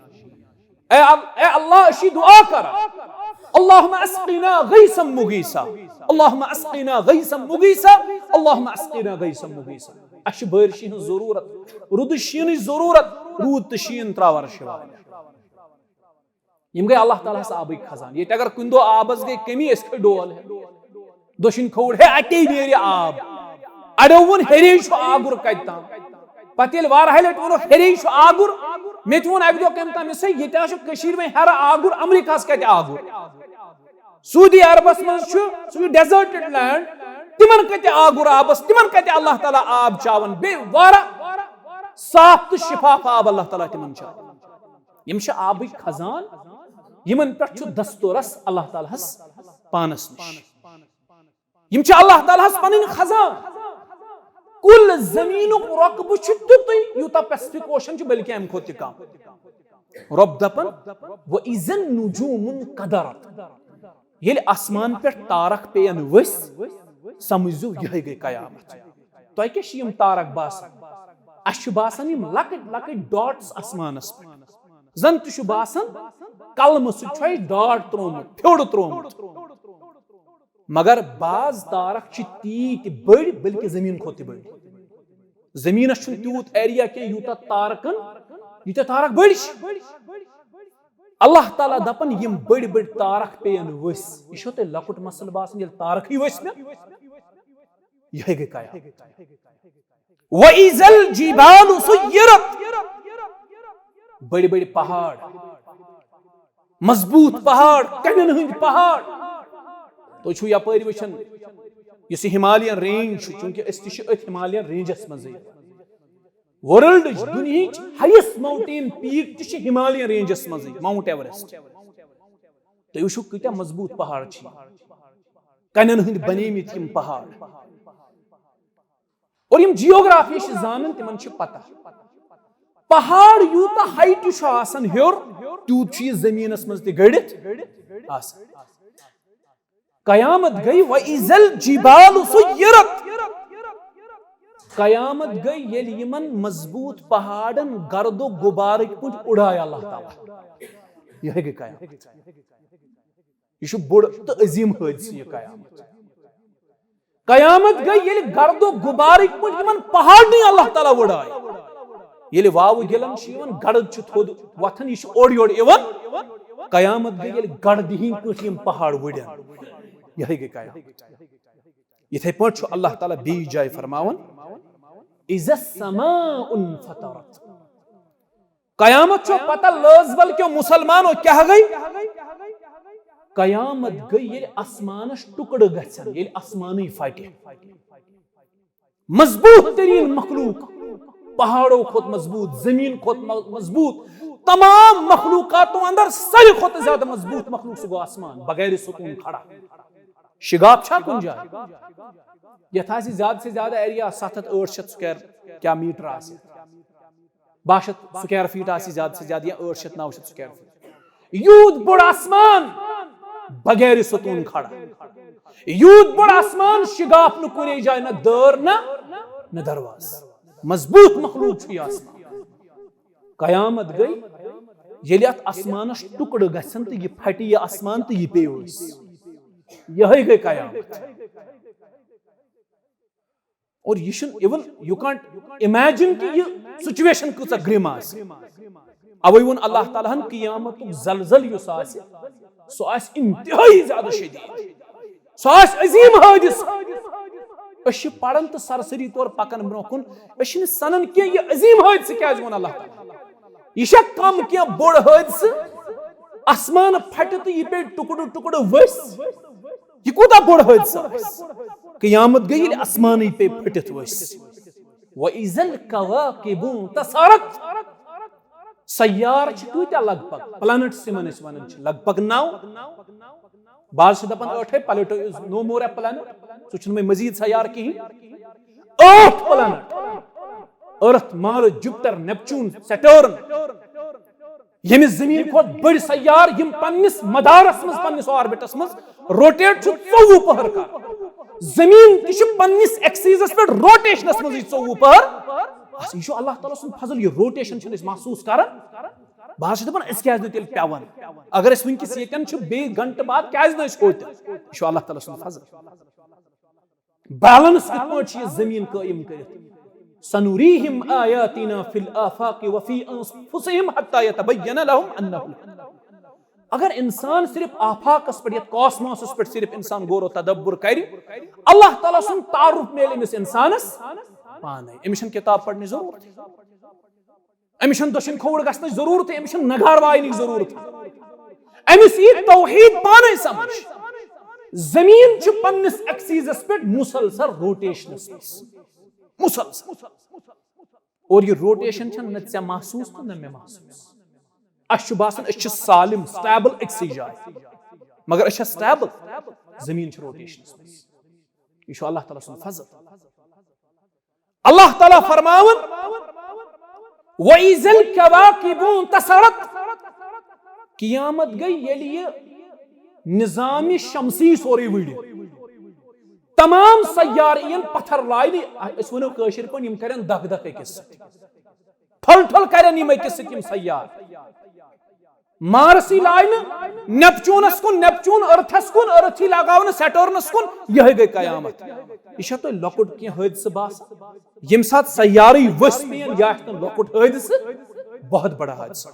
اے ال-، اے اللہ، أسۍ چھِ دعا کران، اللہم اسقنا غیثا مغیثا، اللہم اسقنا غیثا مغیثا، اللہم اسقنا غیثا مغیثا۔ اَسہِ چھِ بٲرشہِ ہٕنٛز ضروٗرت، روٗدٕ شیٖنٕچ ضروٗرت، روٗد تہٕ شیٖن ترٛاوان چھِ واریاہ۔ یِم گٔے اللہ تعالیٰ ہس آبٕکۍ خزان۔ ییٚتہِ اگر کُنہِ دۄہ آبس گٔے کٔمی، أسۍ کھٔتۍ ڈول ہٮ۪تھ۔ دٔچھِنۍ کھووُر، ہے، اَتے نیرِ آب۔ اَڑیو ووٚن، ہیٚرے چھُ آگُر کَتہِ تام۔ پَتہٕ ییٚلہِ واریاہہِ لَٹہِ ووٚنُکھ، ہیٚرے چھُ آگُر، مےٚ تہِ ووٚن اَکہِ دۄہ کٔمۍ تام، مےٚ سا ییٚتہِ حظ چھُ کٔشیٖرِ وۄنۍ ہیٚرٕ آگُر، اَمریٖکاہَس کَتہِ آگُر؟ سعودی عربَس منٛز چھُ، سُہ چھُ deserted land، تِمَن کَتہِ آگُر آبَس، تِمَن کَتہِ اللہ تعالیٰ آب چاوان؟ بیٚیہِ واریاہ صاف تہٕ شِفاف آب اللہ تعالیٰ تِمَن چاوان۔ یِم چھِ آبٕکۍ خزان، یِمَن پٮ۪ٹھ چھُ دستورس اللہ تعالیٰ ہَس پانَس نِش۔ یِم چھِ اللہ تعالیٰ ہَس پَنٕنۍ خزان۔ کُل زٔمیٖنُک رۄقبہٕ چھُ تیُتُے یوٗتاہ پیسفک اوشن چھُ، بلکہِ اَمہِ کھۄتہٕ تہِ کم۔ رۄب دَپان، وَإِذَا النُّجُومُ انْقَدَرَتْ۔ ییٚلہِ آسمان پٮ۪ٹھ تارک پیٚین ؤسۍ، سمجھزیو یِہوٚے گٔے قیامت۔ تۄہہِ کیٛاہ چھِ یِم تارک باسان؟ اَسہِ چھُ باسان یِم لۄکٕٹۍ لۄکٕٹۍ dots آسمانس پٮ۪ٹھ۔ زن تہِ چھُ باسان قلمہٕ سۭتۍ چھُ اَسہِ dot ترٛوومُت، پھیوٚر ترٛوومُت۔ مگر بعض تارک چھِ تیٖتۍ بٔڑۍ، بلکہِ زٔمیٖن کھۄتہٕ تہِ بٔڑۍ۔ زٔمیٖنَس چھُنہٕ تیوٗت ایریا کینٛہہ، یوٗتاہ تارکَن، ییٖتیٛاہ تارک بٔڑۍ چھِ۔ اللہ تعالیٰ دَپان، یِم بٔڑۍ بٔڑۍ تارک پیٚیَن ؤسۍ۔ یہِ چھو تۄہہِ لۄکُٹ مسلہٕ باسان، ییٚلہِ تارکٕے ؤسۍ مےٚ؟ یِہوٚے گٔے قیامت۔ وَإِذَا الْجِبَالُ سُيِّرَتْ۔ بٔڑۍ بٔڑۍ پہاڑ، مضبوٗط پہاڑ، کَنٮ۪ن ہٕنٛدۍ پہاڑ۔ تُہۍ چھِو یپٲرۍ وٕچھان، یُس یہِ ہمالین رینج چھُ، چوٗنٛکہِ أسۍ تہِ چھِ أتھۍ ہمالین رینجس منٛزٕے۔ ورلڈٕچ، دُنیہٕچ highest mountain peak تہِ چھِ ہمالین رینجس منٛزٕے، ماؤنٹ ایوریسٹ۔ تُہۍ وٕچھِو، کۭتیٛاہ مضبوٗط پہاڑ چھِ یِم۔ کَنٮ۪ن ہٕنٛدۍ بنیمٕتۍ یِم پہاڑ۔ اور یِم جیوگرافی چھِ زانان، تِمن چھِ پتہ۔ پہاڑ یوٗتاہ ہایٹہِ چھُ آسان ہیوٚر، تیوٗت چھُ یہِ زٔمیٖنَس منٛز تہِ گٔڑِتھ آسان۔ قیامت گٔے، وَإِذَا الْجِبَالُ سُيِّرَتْ۔ قیامت گٔے، ییٚلہِ یِمن مضبوٗط پہاڑن گرد و غبارٕکۍ پٲٹھۍ اُڑایہِ اللہ تعالیٰ۔ یِہوٚے گٔے قیامت۔ یہِ چھُ بوٚڑ تہٕ عظیٖم حٲدثہٕ یہِ قیامت۔ قیامت گٔے، ییٚلہِ گرد و غبارٕکۍ پٲٹھۍ یِمن پہاڑنٕے اللہ تعالیٰ وُڑایہِ۔ ییٚلہِ واوٕ گِلن چھُ یِوان، گرد چھُ تھوٚد وۄتھان، یہِ چھُ اورٕ یورٕ یِوان۔ قیامت گٔے، ییٚلہِ گردِ ہٕنٛدۍ پٲٹھۍ یِم پہاڑ وُڑن۔ یِہوٚے گٔے قیامت۔ یِتھے پٲٹھۍ چھُ اللہ تعالیٰ بیٚیِس جایہِ فرماوان، اِذَا السَّمَاءُ انْفَطَرَتْ۔ قیامت چھو پتہ لٲز بل کیو مسلمانو کیٛاہ گٔے؟ قیامت گٔے، ییٚلہِ آسمانس ٹُکڑٕ گژھن، ییٚلہِ آسمانٕے پھٹہِ۔ مضبوٗط تریٖن مخلوق، پہاڑو کھۄتہٕ مضبوٗط، زٔمیٖن کھۄتہٕ م-، مضبوٗط، تمام مخلوقاتو اندر ساروی کھۄتہٕ زیادٕ مضبوٗط مخلوق، سُہ گوٚو آسمان، بغیر ستوٗن کھڑا۔ شگاف چھا کُنہِ جایہِ؟ یتھ آسہِ زیادٕ سے زیادٕ ایریا ستھ ہتھ ٲٹھ شیٚتھ سکویر کیا میٹر آسہِ، باہ شیٚتھ سکویر فیٹ آسہِ زیادٕ سے زیادٕ یا ٲٹھ شیٚتھ نو شیٚتھ سکویر فیٹ۔ یوٗت بوٚڑ آسمان بغیر ستوٗن کھڑا، یوٗت بوٚڑ آسمان، شگاف نہٕ کُنے جایہِ، نہ دٲر نہ نہ دروازٕ۔ مضبوٗط مخلوق چھُ یہِ آسمان۔ قیامت گٔے ییٚلہِ اتھ آسمانس ٹُکڑٕ گژھن تہٕ یہِ پھٹہِ یہِ آسمان تہٕ یہِ پیٚیہِ أسۍ۔ یِہوٚے گٔے قیامت۔ اور یہِ چھُنہٕ even you can't imagine کہِ یہِ سچویشن کۭژاہ گرم آسہِ۔ اوے ووٚن اللہ تعالیٰ ہن قیامتُک زلزل یُس آسہِ، سُہ آسہِ انتہٲیی زیادٕ شدید، سُہ آسہِ عظیم حٲدثہٕ۔ أسۍ چھِ پران تہٕ سرسری طور پکان برونٛہہ کُن، أسۍ چھِنہٕ سنان کینٛہہ یہِ عظیم حٲدثہٕ کیازِ ووٚن اللہ تعالیٰ۔ یہِ چھا کم کینٛہہ بوٚڑ حٲدثہٕ؟ آسمان پھٹہِ تہٕ یہِ پیٚیہِ ٹُکڑٕ ٹُکڑٕ ؤسۍ۔ یہِ کوٗتاہ بوٚڑ حٲدثہٕ آسہِ؟ قیامت گٔے ییٚلہِ آسمانٕے پیٚیہِ پھٔٹِتھ ؤسۍ۔ وَإِذَا الْكَوَاكِبُ انْتَثَرَتْ۔ سیارٕ چھِ کۭتیاہ لگ بگ؟ پلانٹس یِمن أسۍ وَنان چھِ لگ بگ نَو۔ بعض چھِ دَپان ٲٹھے، Pluto is no more a planet، سُہ چھُنہٕ وۄنۍ مزید سیارٕ کِہیٖنۍ۔ ٲٹھ پلانٹ، ارتھ، مارس، جوپٹر، نیپچون، سیٹرن، ییٚمہِ زٔمیٖن کھۄتہٕ بٔڑۍ سیارٕ یِم پننِس مدارس منٛز، پننِس آربٹس منٛز روٹیٹ چھُ ژوٚوُہ پہر کران۔ زٔمیٖن تہِ چھِ پننِس ایکسیزس پٮ۪ٹھ روٹیشنس منٛزٕے ژوٚوُہ پہر۔ بس، یہِ چھُ اللہ تعالیٰ سُنٛد فضل، یہِ روٹیشن چھِنہٕ أسۍ محسوٗس کران۔ بہٕ حظ چھُس دپان، أسۍ کیازِ نہٕ تیٚلہِ پٮ۪وان؟ اگر أسۍ وٕنکیٚس ییٚتٮ۪ن چھِ، بیٚیہِ گنٹہٕ بعد کیازِ نہٕ أسۍ ہوٚتٮ۪ن؟ یہِ چھُ اللہ تعالیٰ سُنٛد فضل۔ بیلنس کِتھ پٲٹھۍ چھُ یہِ زٔمیٖن قٲیِم کٔرِتھ؟ سنریہم آیاتنا فی الآفاق وفی انفسہم حتی یتبین لہم انہ الحق۔ اگر انسان صرف آفاقس پٮ۪ٹھ، یتھ کاسموسس پٮ۪ٹھ صرف انسان غور و تدبر کرِ، اللہ تعالیٰ سُنٛد تعارف میلہِ أمِس انسانس پانے۔ أمِس چھنہٕ کتاب پرنٕچ ضروٗرت، أمِس چھنہٕ دٔچھِنۍ کھووُر گژھنٕچ ضروٗرت، أمِس چھنہٕ نگار واینٕچ ضروٗرت۔ أمِس یی توحید پانے سمجھ۔ زٔمیٖن چھِ پننِس ایکسیزس پٮ۪ٹھ مسلسل روٹیشنس منٛز، مسلسل۔ اور یہِ روٹیشن چھنہٕ نہ ژےٚ محسوٗس تہٕ نہ مےٚ محسوٗس۔ اسہِ چھُ باسان أسۍ چھِ سالم، سٹیبل أکسٕے جایہِ، مگر أسۍ چھا سٹیبل؟ زٔمیٖن چھِ روٹیشنس منٛز۔ یہِ چھُ اللہ تعالیٰ سُنٛد فضل۔ اللہ تعالیٰ فرماوان، وَإِذَا الْكَوَاكِبُ انْتَثَرَتْ۔ قیامت گٔے ییٚلہِ یہِ نظام شمسی سورُے وٕڑِ۔ تمام سیارٕ یِن پتھر لاینہِ، أسۍ وَنو کٲشِر پٲٹھۍ، یِم کرن دکھ دکھ أکِس سۭتۍ۔ ٹھۄل ٹھۄل کرن یِم أکِس سۭتۍ یِم سیارٕ۔ مارس یی لاینہٕ نیپچونس کُن، نیپچون ارتھس کُن، ارتھ یی لگاونہٕ سیٹرنس کُن، یِہوٚے گٔے قیامت۔ یہِ چھا تۄہہِ لۄکُٹ کینٛہہ حٲدثہٕ باسان؟ ییٚمہِ ساتہٕ سیارٕے ؤسۍ پیٚین، یہِ آسہِ نہٕ لۄکُٹ حٲدثہٕ، بہت بڑا حٲدثہٕ۔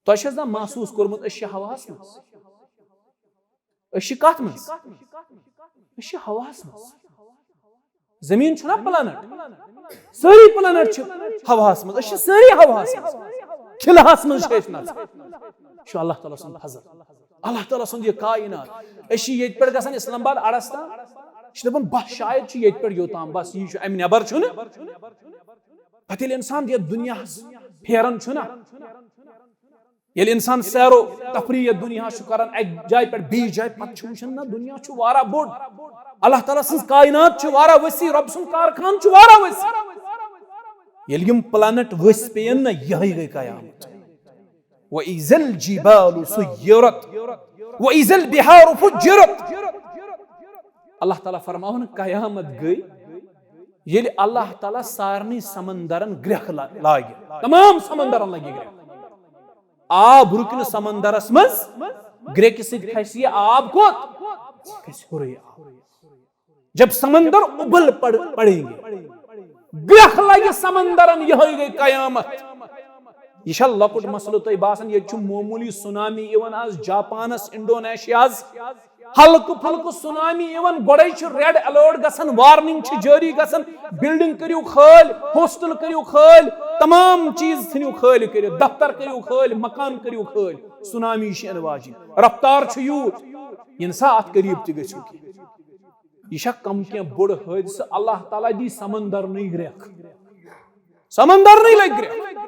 تۄہہِ چھا زانٛہہ محسوٗس کوٚرمُت أسۍ چھِ ہوہس منٛز؟ أسۍ چھِ کتھ منٛز؟ أسۍ چھِ ہوہس منٛز۔ زٔمیٖن چھُنہ پلانٹ؟ سٲری پلانٹ چھِ ہوہس منٛز، أسۍ چھِ سٲری ہوہس منٛز، کھلہس منٛز چھِ أسۍ نژان۔ یہِ چھُ اللہ تعالیٰ سُنٛد فضل، اللہ تعالیٰ سُنٛد یہِ کائنات۔ أسۍ چھِ ییٚتہِ پٮ۪ٹھ گژھان اسلام آباد اڑس تام، أسۍ چھِ دپان بس شاید چھُ ییٚتہِ پٮ۪ٹھ یوٚتام، بس یی چھُ، امہِ نٮ۪بر چھُنہٕ۔ پتہٕ ییٚلہِ انسان یتھ دُنیاہس پھیران چھُنہ، ییٚلہِ انسان سیر و تفریح یتھ دُنیاہس چھُ کران، اکہِ جایہِ پٮ۪ٹھ بیٚیِس جایہِ، پتہٕ چھُ وٕچھان، نہ، دُنیا چھُ واریاہ بوٚڑ، اللہ تعالیٰ سٕنٛز کائنات چھِ واریاہ وسیع، رۄب سُنٛد کارخانہٕ چھُ واریاہ وسیع۔ ییٚلہِ یِم پلانٹ ؤسۍ پیٚین نہ، یِہوٚے گٔے قیامت۔ وَإِذَا الْجِبَالُ سُيِّرَتْ وَإِذَا الْبِحَارُ فُجِّرَتْ۔ اللہ تعالیٰ فرماوان، قیامت گٔے ییٚلہِ اللہ تعالیٰ سارنٕے سمندرن گرٛٮ۪کھ لا-، لاگہِ، تمام سمندرن لگہِ گرٛٮ۪کھ۔ آب رُکہِ نہٕ سمندرس منٛز، گرٛٮ۪کہِ سۭتۍ کھسہِ یہِ آب کوٚت؟ کھسہِ ہیوٚرُے آب۔ جب سمندر اُبل پڑ-، پڑیں گے، گرٛٮ۪کھ لگہِ سمندرن، یِہوٚے گٔے قیامت۔ یہِ چھا لۄکُٹ مسلہٕ تۄہہِ باسان؟ ییٚتہِ چھُ معموٗلی سونامی یِوان آز جاپانس، انڈونیشیاہس، ہلکہٕ پھلکہٕ سونامی یِوان، گۄڈے چھُ ریڈ الرٹ گژھان، وارننگ چھِ جٲری گژھان، بلڈنگ کٔرِو خٲلۍ، ہاسٹل کٔرِو خٲلۍ، تمام چیٖز ژھٕنِو خٲلۍ کٔرِتھ، دفتر کٔرِو خٲلۍ، مکان کٔرِو خٲلۍ، سونامی چھِ یِنہٕ واجِنۍ، رفتار چھُ یوٗت، یِنہٕ سا اتھ قریب تہِ گٔژھِو۔ یہِ چھا کم کینٛہہ بوٚڑ حٲدثہٕ؟ اللہ تعالیٰ دی سمندر نٕے گرٛٮ۪کھ، سمندر نٕے لگہِ گرٛٮ۪کھ،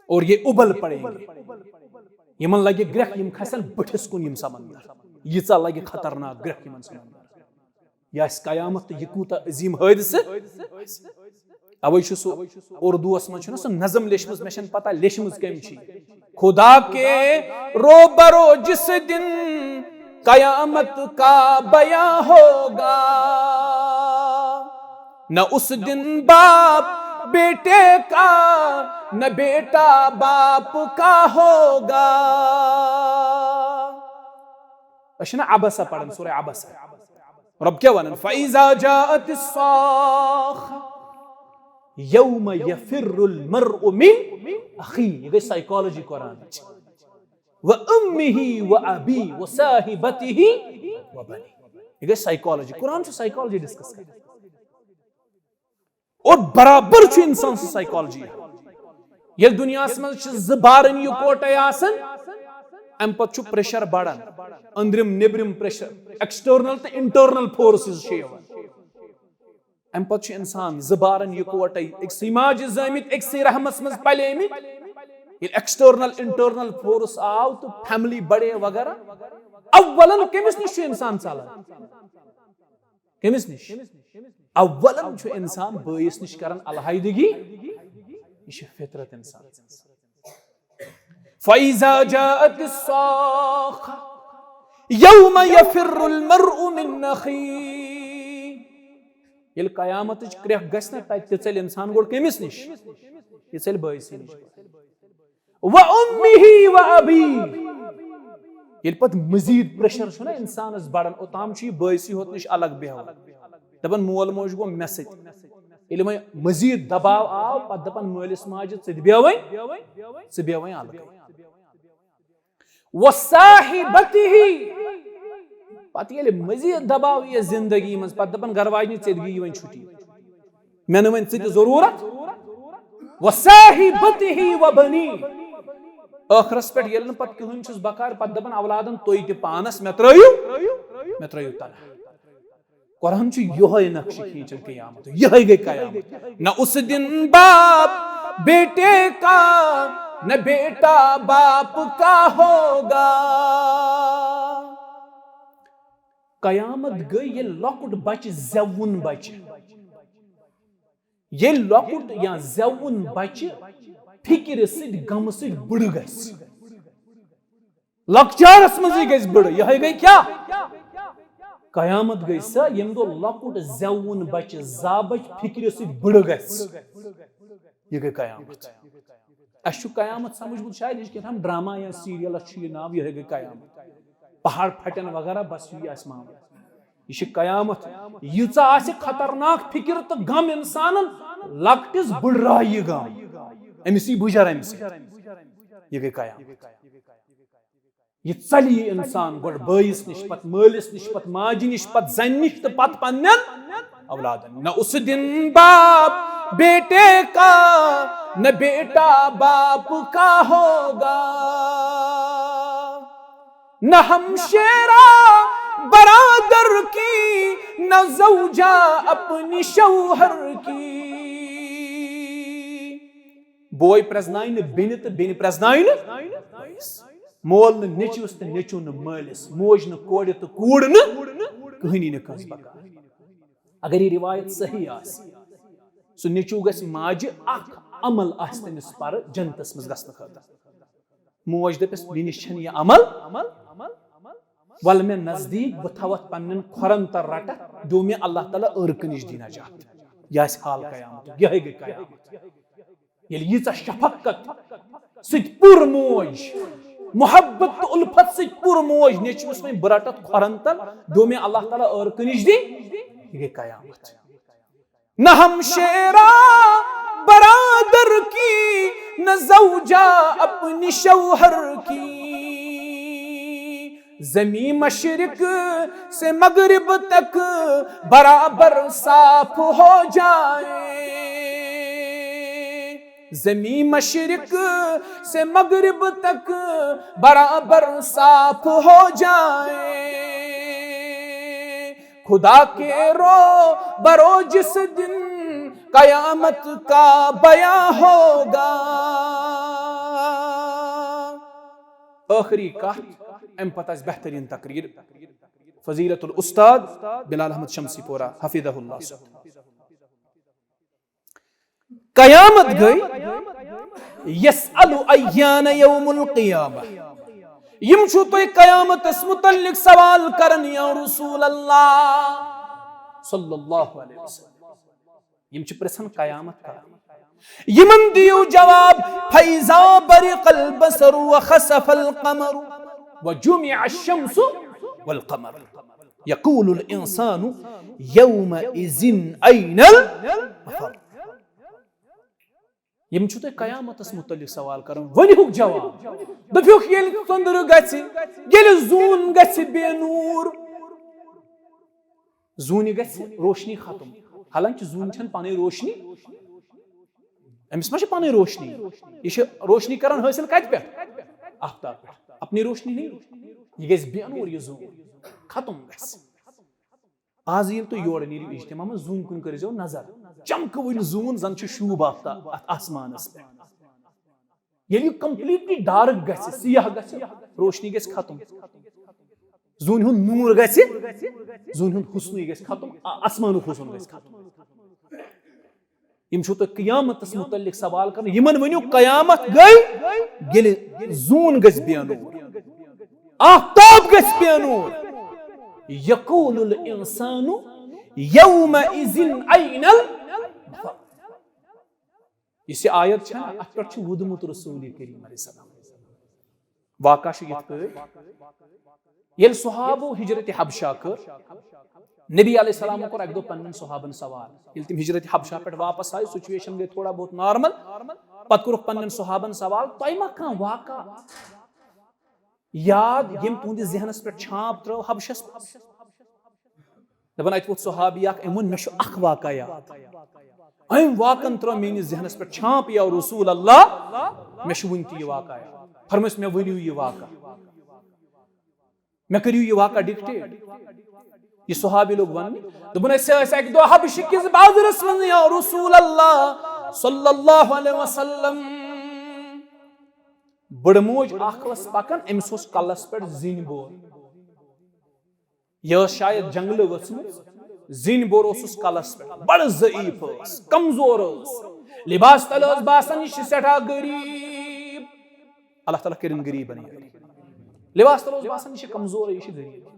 اور یہ ابل پڑیں گے۔ یِمن لگہِ گرٛٮ۪کھ، یِم کھسن بٕٹھِس کُن یِم سمندر۔ ییٖژاہ لگہِ خطرناک گرٛٮ۪کھ یِمن سۭتۍ۔ یہِ آسہِ قیامت تہٕ یہِ کوٗتاہ عظیٖم حٲدثہٕ۔ اوے چھُ سُہ اردوس منٛز چھُنہ سُہ نظم لیچھمٕژ، مےٚ چھَنہٕ پتہ لیچھمٕژ کٔمۍ چھِ۔ خدا کے روبرو جس دن قیامت کا بیاں ہوگا، نہ اس دن باپ بیٹے کا، نہ بیٹا باپ کا ہوگا۔ أسۍ چھِنہ عبسہ پران، سورہ عبسہ۔ رب کیٛاہ ونان؟ فَإِذَا جَاءَتِ الصَّاخَّةُ يَوْمَ يَفِرُّ الْمَرْءُ مِنْ أَخِيهِ۔ یہِ گٔے سائیکالوجی قرآنٕچ۔ وَأُمِّهِ وَأَبِيهِ وَصَاحِبَتِهِ وَبَنِيهِ۔ یہِ گٔے سائیکالوجی۔ قرآن چھُ سائیکالوجی ڈسکس کران۔ اور برابر چھُ انسان سٕنٛز سائیکالوجی۔ ییٚلہِ دُنیاہس منٛز چھِ زٕ بارن یِکوٹے آسان، امہِ پتہٕ چھُ پریشر بڑان، أنٛدرِم نیٚبرِم پریشر، ایکسٹرنل تہٕ انٹرنل فورسز چھِ یِوان۔ امہِ پتہٕ چھُ انسان زٕ بارن یِکوٹے، أکسٕے ماجہِ زٲمٕتۍ، أکسٕے رحمس منٛز پلیمٕتۍ۔ ییٚلہِ ایکسٹرنل انٹرنل فورس آو تہٕ فیملی بڑے وغیرہ، اولن کٔمِس نِش چھُ انسان ژلان؟ کٔمِس نِش؟ اولن چھُ انسان بٲیِس نِش کران الحیدگی۔ یہِ چھِ فطرت انسان سٕنٛز۔ فَإِذَا جَاءَتِ الصَّاخَّةُ يَوْمَ يَفِرُّ الْمَرْءُ مِنْ أَخِيهِ۔ ییٚلہِ قیامتٕچ کرٛٮ۪کھ گژھِ نہ، تتہِ تہِ ژلہِ انسان گۄڈٕ کٔمِس نِش؟ یہِ ژلہِ بٲیسٕے نِش۔ وَأُمِّهِ وَأَبِيهِ۔ ییٚلہِ پتہٕ مزید پریشر چھُنہ انسانس بڑان، اوٚتام چھُ یہِ بٲیسٕے ہوت نِش الگ بیہوان، دپان مول موج گوٚو مےٚ سۭتۍ۔ ییٚلہِ وۄنۍ مزید دباو آو، پتہٕ دپان مٲلِس ماجہِ، ژٕ تہِ بیہہ وۄنۍ، ژٕ بیہہ وۄنۍ الگٕے۔ وَصَاحِبَتِهِ۔ پتہٕ ییٚلہِ مزید دباو یِیہِ زندگی منٛز، پتہٕ دپان گرٕ واجنہِ، ژےٚ تہِ گٔیی وۄنۍ چھُٹی، مےٚ نہٕ وۄنۍ ژٕ تہِ ضروٗرت۔ وَصَاحِبَتِهِ وَبَنِيهِ۔ ٲخرس پٮ۪ٹھ ییٚلہِ نہٕ پتہٕ کٕہٕنۍ چھُس بکار، پتہٕ دپان اولادن، تُہۍ تہِ پانس، مےٚ ترٲیِو، مےٚ ترٲیِو تنہا۔ قرآن چھُ یِہوٚے نقشہٕ کھینچان قیامت، یِہوٚے گٔے قیامت۔ نہ اس دن باپ بیٹے کا، نہ بیٹا باپ کا ہوگا۔ قیامت گٔے ییٚلہِ لۄکُٹ بچہِ زٮ۪وُن بچہِ، ییٚلہِ لۄکُٹ یا زٮ۪وُن بچہِ فکرِ سۭتۍ، غمہٕ سۭتۍ بٕڑٕ گژھِ۔ لۄکچارس منٛزٕے گژھِ بٕڑٕ۔ یِہوٚے گٔے کیٛاہ؟ قیامت گٔے سۄ، ییٚمہِ دۄہ لۄکُٹ زٮ۪وُن بچہِ، زا بچہِ فکرِ سۭتۍ بٕڑٕ گژھِ۔ یہِ گٔے قیامت۔ اَسہِ چھُ قیامت سمجھمُت شاید یہِ چھُ کیٛاہ تام ڈرامہ یا سیریلس چھُ یہِ ناو، یِہوٚے گٔے قیامت۔ پہاڑ پھٹن وغیرہ، بس یی آسہِ معاملہٕ۔ یہِ چھِ قیامت۔ ییٖژاہ آسہِ خطرناک فکر تہٕ غم انسانن، لۄکٹِس بٕڑرایہِ یہِ غم۔ أمِس یی بُجر امہِ سۭتۍ۔ یہِ گٔے قیامت۔ یہِ ژلہِ یہِ انسان گۄڈٕ بٲیِس نِش، پتہٕ مٲلِس نِش، پتہٕ ماجہِ نِش، پتہٕ زنہِ نِش تہٕ پتہٕ پننٮ۪ن اولادن۔ نہ اس دن باپ بیٹے کا، نہ بیٹا باپ کا ہوگا۔ نہ ہمشیرہ برادر کی، نہ زوجہ اپنی شوہر کی۔ بوے پرزناینہٕ بیٚنہِ تہٕ بیٚنہِ پرزناینہٕ بٲیِس۔ مول نہٕ نیٚچوِس تہٕ نیٚچو نہٕ مٲلِس، موج نہٕ کورِ تہٕ کوٗر نہٕ کٕہٕنی نہٕ کٲنٛسہِ بکار۔ اگر یہِ روایت صحیح آسہِ، سُہ نیٚچو گژھِ ماجہِ، اکھ عمل آسہِ تٔمِس پرٕ جنتس منٛز گژھنہٕ خٲطرٕ۔ موج دپٮ۪س، مےٚ نِش چھنہٕ یہِ عمل، ول مےٚ نزدیٖک، بہٕ تھاوتھ پننٮ۪ن کھۄرن تل رٹتھ، دیو مےٚ اللہ تعالیٰ عٲرقہٕ نِش دی نجات۔ یہِ آسہِ حال قیامتُک، یِہوٚے گٔے قیامت۔ ییٚلہِ ییٖژاہ شفقت سۭتۍ پُر موج، محبت تہٕ الفت سۭتۍ پُر موج نیٚچوِس وۄنۍ بہٕ رٹتھ کھۄرن تل، دیو مےٚ اللہ تعالیٰ عٲرقہٕ نِش دی، یہِ گٔے قیامت۔ نہ ہمشیرہ برادر کی، نہ زوجہ اپنی شوہر کی۔ زمین مشرق سے مغرب تک برابر صاف ہو جائے۔ زمین مشرق سے مغرب تک برابر صاف ہو جائے۔ خدا کے روبرو جس دن قیامت کا بیاں ہوگا۔ ٲخری کتھ، امہِ پتہٕ آسہِ بہترین تقریر فضیلت الاستاد بلال احمد شمسی پورہ حفظہ اللہ صٲب۔ قیامت گٔے، یسأل ایان یوم القیامہ، یم چھو تُہۍ قیامتس متعلق سوال کران یا رسول اللہ صلی اللہ علیہ وسلم۔ یم چھِ پرژھان قیامت کر۔ یمن دیو جواب، فیضا برق البصر وخسف القمر وجمع الشمس والقمر یقول الانسان یومئذ این المفر۔ یم چھو تُہۍ قیامتس متعلق سوال کران، ؤنِہُکھ جواب۔ دپیوکھ، ییٚلہِ ژٔندٕر گژھِ، ییٚلہِ زوٗن گژھِ بے نوٗر، زوٗنہِ گژھِ روشنی ختم۔ حالانکہ زوٗن چھنہٕ پنٕنۍ روشنی، أمِس ما چھِ پنٕنۍ روشنی؟ یہِ چھِ روشنی کران حٲصِل کتہِ پٮ۪ٹھ؟ آفتاب پٮ۪ٹھ۔ اپنی روشنی نہیں، یہِ گژھِ بے نوٗر، یہِ زوٗن ختم گژھِ۔ آز ییٚلہِ تُہۍ یورٕ نیٖرِو اجتماع منٛز، زوٗنہِ کُن کٔرۍزیو نظر۔ چمکہٕ وٕنۍ زوٗن، زن چھُ شوٗب آفتاب اتھ آسمانس پٮ۪ٹھ۔ ییٚلہِ یہِ completely dark گژھِ، سیاہ گژھِ، روشنی گژھِ ختم۔ زوٗنہِ ہُنٛد نوٗر گژھِ، زوٗنہِ ہُنٛد حُسنٕے گژھِ ختم، آ-، آسمانُک حُسن گژھِ ختم۔ یِم چھِو تُہۍ قیامتس متعلق سوال کران، یِمن ؤنِو قیامت گٔے، ییٚلہِ زوٗن گژھِ بے نوٗر، آفتاب گژھِ بے نوٗر۔ یقول الانسان یومئذ این المفر۔ یُس یہِ آیت چھےٚ نا، اتھ پٮ۪ٹھ چھُ وودمُت رسول کریم علیہ السلام۔ واقعہ چھُ یِتھ پٲٹھۍ، ییٚلہِ صحابو ہجرت حبشہ کٔر، نبی علیہ السلام کوٚر اکہِ دۄہ پننٮ۪ن صحابن سوال۔ ییٚلہِ تِم ہجرت حبشہ پٮ۪ٹھ واپس آیہِ، situation گٔے تھوڑا بہت normal۔ پتہٕ کوٚرُکھ پننٮ۪ن صحابن سوال، تۄہہِ ما کانٛہہ واقعہ یاد، ییٚمۍ تُہنٛدِس ذہنس پٮ۪ٹھ چھانپ ترٲو حبشس منٛز؟ دپان، اتہِ ووت صحابی اکھ، أمۍ ووٚن، مےٚ چھُ اکھ واقعہ یاد۔ أمۍ واقعن ترٲو میٲنِس ذہنس پٮ۪ٹھ چھانپ، یا رسول اللہ، مےٚ چھُ وُنہِ تہِ یہِ واقعہ یاد۔ فرمٲیِس، مےٚ ؤنِو یہِ واقعہ، مےٚ کٔرِو یہِ واقعہ dictate۔ یہِ صحابی لوٚگ وننہِ، دوٚپُن، أسۍ ٲسۍ اکہِ دۄہ حبشہٕ کِس بازرس منٛز، یا رسول اللہ صلی اللہ علیہ وسلم، بٕڑٕ موج اکھ ٲس پکان، أمِس اوس کلس پٮ۪ٹھ زِنۍ بور۔ یہِ ٲس شاید جنگلہٕ ؤژھمٕژ، زِنۍ بور اوسُس کلس پٮ۪ٹھ، بڑٕ ضعیف ٲس، کمزور ٲس، لباس تل ٲس باسان یہِ چھِ سٮ۪ٹھاہ غریٖب۔ اللہ تعالیٰ کٔرِن غریٖبن یٲری۔ لباس تل اوس باسان یہِ چھِ کمزورٕے، یہِ چھِ غریٖب۔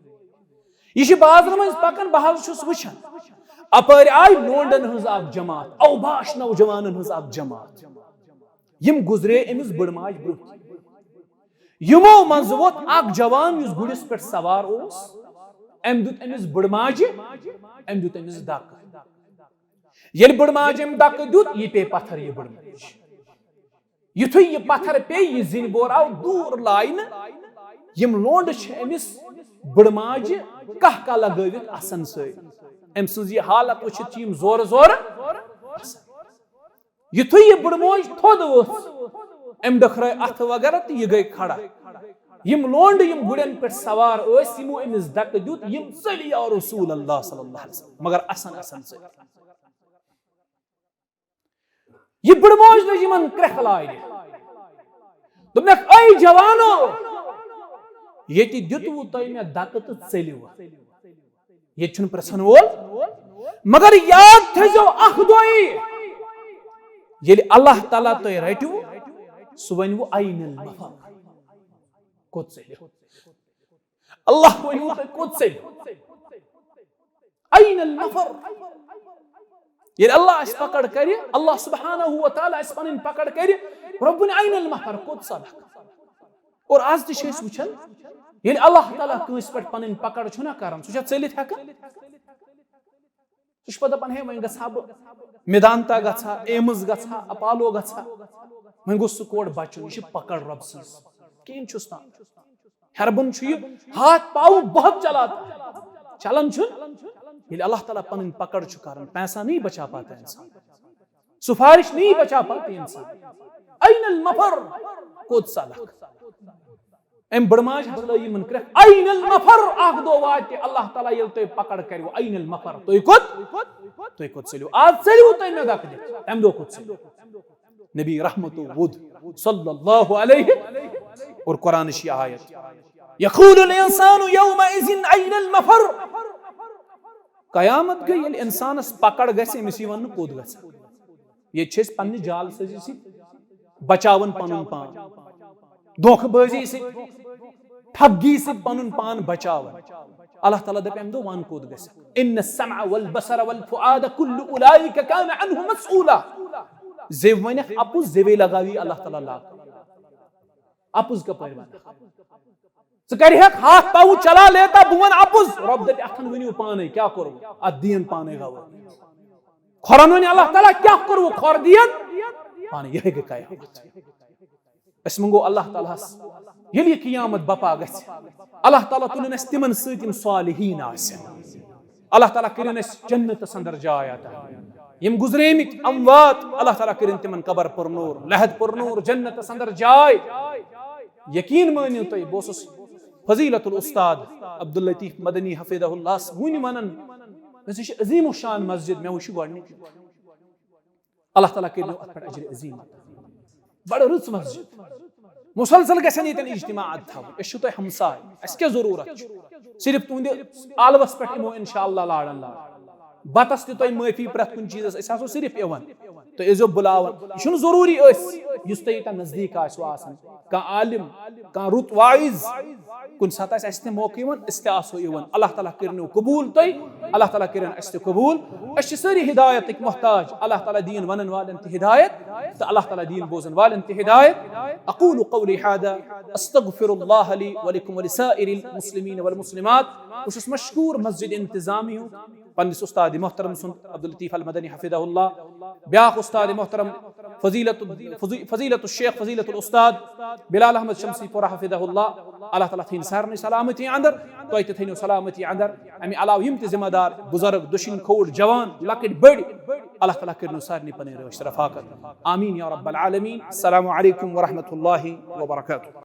یہِ چھِ بازرٕ مٔنٛزۍ پکان، بہٕ حظ چھُس وٕچھان، اپٲرۍ آیہِ لونڈن ہٕنٛز اکھ جماعت، اوباش نوجوانن ہٕنٛز اکھ جماعت۔ یِم گُزرے أمِس بٕڑٕ ماجہِ برٛونٛہہ۔ یِمو منٛزٕ ووت اکھ جوان، یُس گُرِس پٮ۪ٹھ سوار اوس۔ أمۍ دیُت أمِس بٕڑٕ ماجہِ، أمۍ دیُت أمِس دکہٕ۔ ییٚلہِ بٕڑٕ ماجہِ أمۍ دکہٕ دیُت، یہِ پیٚیہِ پتھر، یہِ بٕڑٕ ماجہِ۔ یُتھُے یہِ پتھر پیٚیہِ، یہِ زِنۍ بور آو دوٗر لاینہٕ۔ یِم لونڈٕ چھِ أمِس بٕڑٕ ماجہِ کاہ کاہ لگٲوِتھ اسان سۭتۍ۔ أمۍ سٕنٛز یہِ حالت وٕچھِتھ چھِ یِم زورٕ زورٕ اسان۔ یُتھُے یہِ بٕڑٕ موج تھوٚد ؤژھ، أمۍ ڈٔکھرٲے اَتھٕ وغٲرٕ تہٕ یہِ گٔے کھڑا۔ یِم لونڈٕ یِم گُرٮ۪ن پٮ۪ٹھ سوار ٲسۍ، یِمو أمِس دَکہٕ دیُت، یِم ژٔلۍ یا رسول اللہ صلی اللہ علیہ وسلم، مگر اَسان اَسان ژٔلۍ۔ یہِ بٕڑٕ موج لٔج یِمن کرٛٮ۪کھ لاینہِ۔ دوٚپنَکھ، "اے جوانو، ییٚتہِ دیُتوُ تۄہہِ مےٚ دَکہٕ تہٕ ژٔلِوٕ؟" ییٚتہِ چھُنہٕ پرژھن وول، مگر یاد تھٲیزیو اکھ دۄہ یی، ییٚلہِ اللہ تعالیٰ تۄہہِ رٹِوٕ، سُہ ونِوٕ، "این المفر؟" کوٚت ژٔلِو؟ اللہ ونِوٕ تۄہہِ، "کوٚت ژٔلِو؟" این المفر؟ ییٚلہِ اللہ اَسہِ پکڑ کرِ، اللہ سبحانہ و تعالیٰ اَسہِ پنٕنۍ پکڑ کرِ، رۄب ونہِ، "این المفر؟" کوٚت ژلکھ؟ اور آز تہِ چھِ أسۍ وٕچھان، ییٚلہِ اللہ تعالیٰ کٲنٛسہِ پٮ۪ٹھ پنٕنۍ پکڑ چھُنہ کران، سُہ چھا ژٔلِتھ ہٮ۪کان؟ سُہ چھُ پتہٕ دپان، "ہے، وۄنۍ گژھٕ ہا بہٕ میدانتا گژھٕ ہا، ایمز گژھٕ ہا، اپالو گژھٕ ہا، وۄنۍ گوٚژھ سُہ کورٕ بچُن، یہِ چھِ پکڑ رۄب سٕنٛز، کِہیٖنۍ چھُس نہٕ۔" ہیربن چھُ یہِ ہاتھ پاؤں بہت چلاتا ہے۔ چلان چھُنہٕ؟ ییٚلہِ اللہ تعالیٰ پنٕنۍ پکڑ چھُ کران، پیسہ نہیں بچا پاتا انسان، سفارش نہیں بچا پاتی انسان۔ این المفر؟ کوٚت ژلکھ؟ أمۍ بٕڑٕ ماجہِ حظ لٲج یِمن کرٛٮ۪کھ، "این المفر؟" اکھ دۄہ واتہِ اللہ تعالیٰ ییٚلہِ تۄہہِ پکڑ کروٕ، "این المفر؟" تُہۍ کوٚت، تُہۍ کوٚت ژٔلِو؟ آز ژٔلِو تُہۍ مےٚ دَکہٕ دِتھ، تَمہِ دۄہ کوٚت ژٔلِو؟ نبی رحمت ووٚد صلی اللہ علیہ، اور قرآنٕچ یہِ آیت۔ یقول الانسان یومئذ این المفر۔ قیامت گٔے، ییٚلہِ انسانس پکڑ گژھِ، أمِس یی وننہٕ، کوٚت گژھِ؟ ییٚتہِ چھِ أسۍ پننہِ جال سٲزی سۭتۍ بچاوان پنُن پان، دھوکہٕ بٲزی سۭتۍ، ٹھگی سۭتۍ پنُن پان بچاوان۔ اللہ تعالیٰ دپہِ امہِ دۄہ، ون کوٚت گژھکھ؟ ان السمع والبصر والفؤاد کل اولئک کان عنہ مسئولا۔ زیو ونکھ اپُز، زیوے لگاوی اللہ تعالیٰ لاکھ۔ اپُز کپٲرۍ ونکھ؟ ژٕ کرِہکھ ہتھ پاوُنٛڈ چلا لیتا، بہٕ ونہٕ اپُز، رۄب دپہِ اتھن ؤنِو پانے کیٛاہ کوٚروٕ؟ اتھ دِیِن پانے گواہی۔ کھۄرن ونہِ اللہ تعالیٰ کیٛاہ کوٚروٕ؟ کھۄر دِیِن پانے۔ یِہے گٔے قیامت۔ أسۍ منٛگو اللہ تعالیٰ ہس، ییٚلہِ یہِ قیامت بپا گژھِ، اللہ تعالیٰ تُلِن اَسہِ تِمن سۭتۍ یِم صالحیٖن آسن۔ اللہ تعالیٰ کٔرِن اَسہِ جنتس اندر جاے عطا۔ یِم گُزریمٕتۍ اموات، اللہ تعالیٰ کٔرِن تِمن قبر پُرنوٗر، لحد پُرنوٗر، جنتس اندر جاے۔ یقیٖن مٲنِو تُہۍ، بہٕ اوسُس فضیلت الاستاد عبداللطیف مدنی حفظہ اللہ ہس وُنہِ ونان، مےٚ چھِ عظیم الشان مسجد، مےٚ وٕچھ گۄڈٕنِچ۔ اللہ تعالیٰ کٔرِنو اتھ پٮ۪ٹھ اجر عظیم عطا۔ بڑٕ رٕژ مسجد۔ مسلسل گژھن ییٚتٮ۪ن اجتماعات تھاوٕنۍ۔ أسۍ چھِو تۄہہِ ہمساے، اَسہِ کیٛاہ ضروٗرت چھُ؟ صرف تُہنٛدِ آلوس پٮ۪ٹھ یِمو انشاءاللہ لاڑن لاڑ۔ بتس تہِ تۄہہِ معٲفی پرٛٮ۪تھ کُنہِ چیٖزس، أسۍ آسو صرف یِوان۔ تُہۍ ٲسۍزیو بُلاوان۔ یہِ چھُنہٕ ضروٗری أسۍ، یُس تۄہہِ ییٚتٮ۪ن نزدیٖک آسِوٕ آسان۔ کانٛہہ عالم، کانٛہہ رُت واعظ، کُنہِ ساتہٕ آسہِ اَسہِ تہِ موقعہٕ یِوان، أسۍ تہِ آسو یِوان۔ اللہ تعالیٰ کٔرِنو قبوٗل تُہۍ، اللہ تعالیٰ کٔرِن اَسہِ تہِ قبوٗل۔ أسۍ چھِ سٲری ہدایتٕکۍ محتاج، اللہ تعالیٰ دِیِن ونن والٮ۪ن تہِ ہدایت، تہٕ اللہ تعالیٰ دِیِن بوزن والٮ۪ن تہِ ہدایت۔ اقول قولی هذا، استغفر الله لي ولكم ولسائر المسلمين والمسلمات۔ بہٕ چھُس مشکوٗر مسجد انتظامیہ ہُنٛد، پننِس استاد محترم سُنٛد عبداللطیف المدنی حفظہ اللہ، بیٛاکھ استاد محترم فضیلت، فضی-، فضیلت الشیخ فضیلت الاستاد بلال احمد شمسی پورہ حفظہ اللہ۔ اللہ تعالیٰ تھٲیِن سارنٕے سلامتی اندر، تۄہہِ تہِ تھٲیِنو سلامتی اندر۔ امہِ علاوٕ یِم تہِ ذمہ دار بُزرگ، دٔچھِنۍ کھووُر، جوان، لۄکٕٹۍ بٔڑۍ، اللہ تعالیٰ کٔرِنو سارنٕے پنٕنۍ رٲچھ رفاقت۔ آمین یا رب العالمین۔ السلام علیکم ورحمۃ اللہ وبرکاتہ۔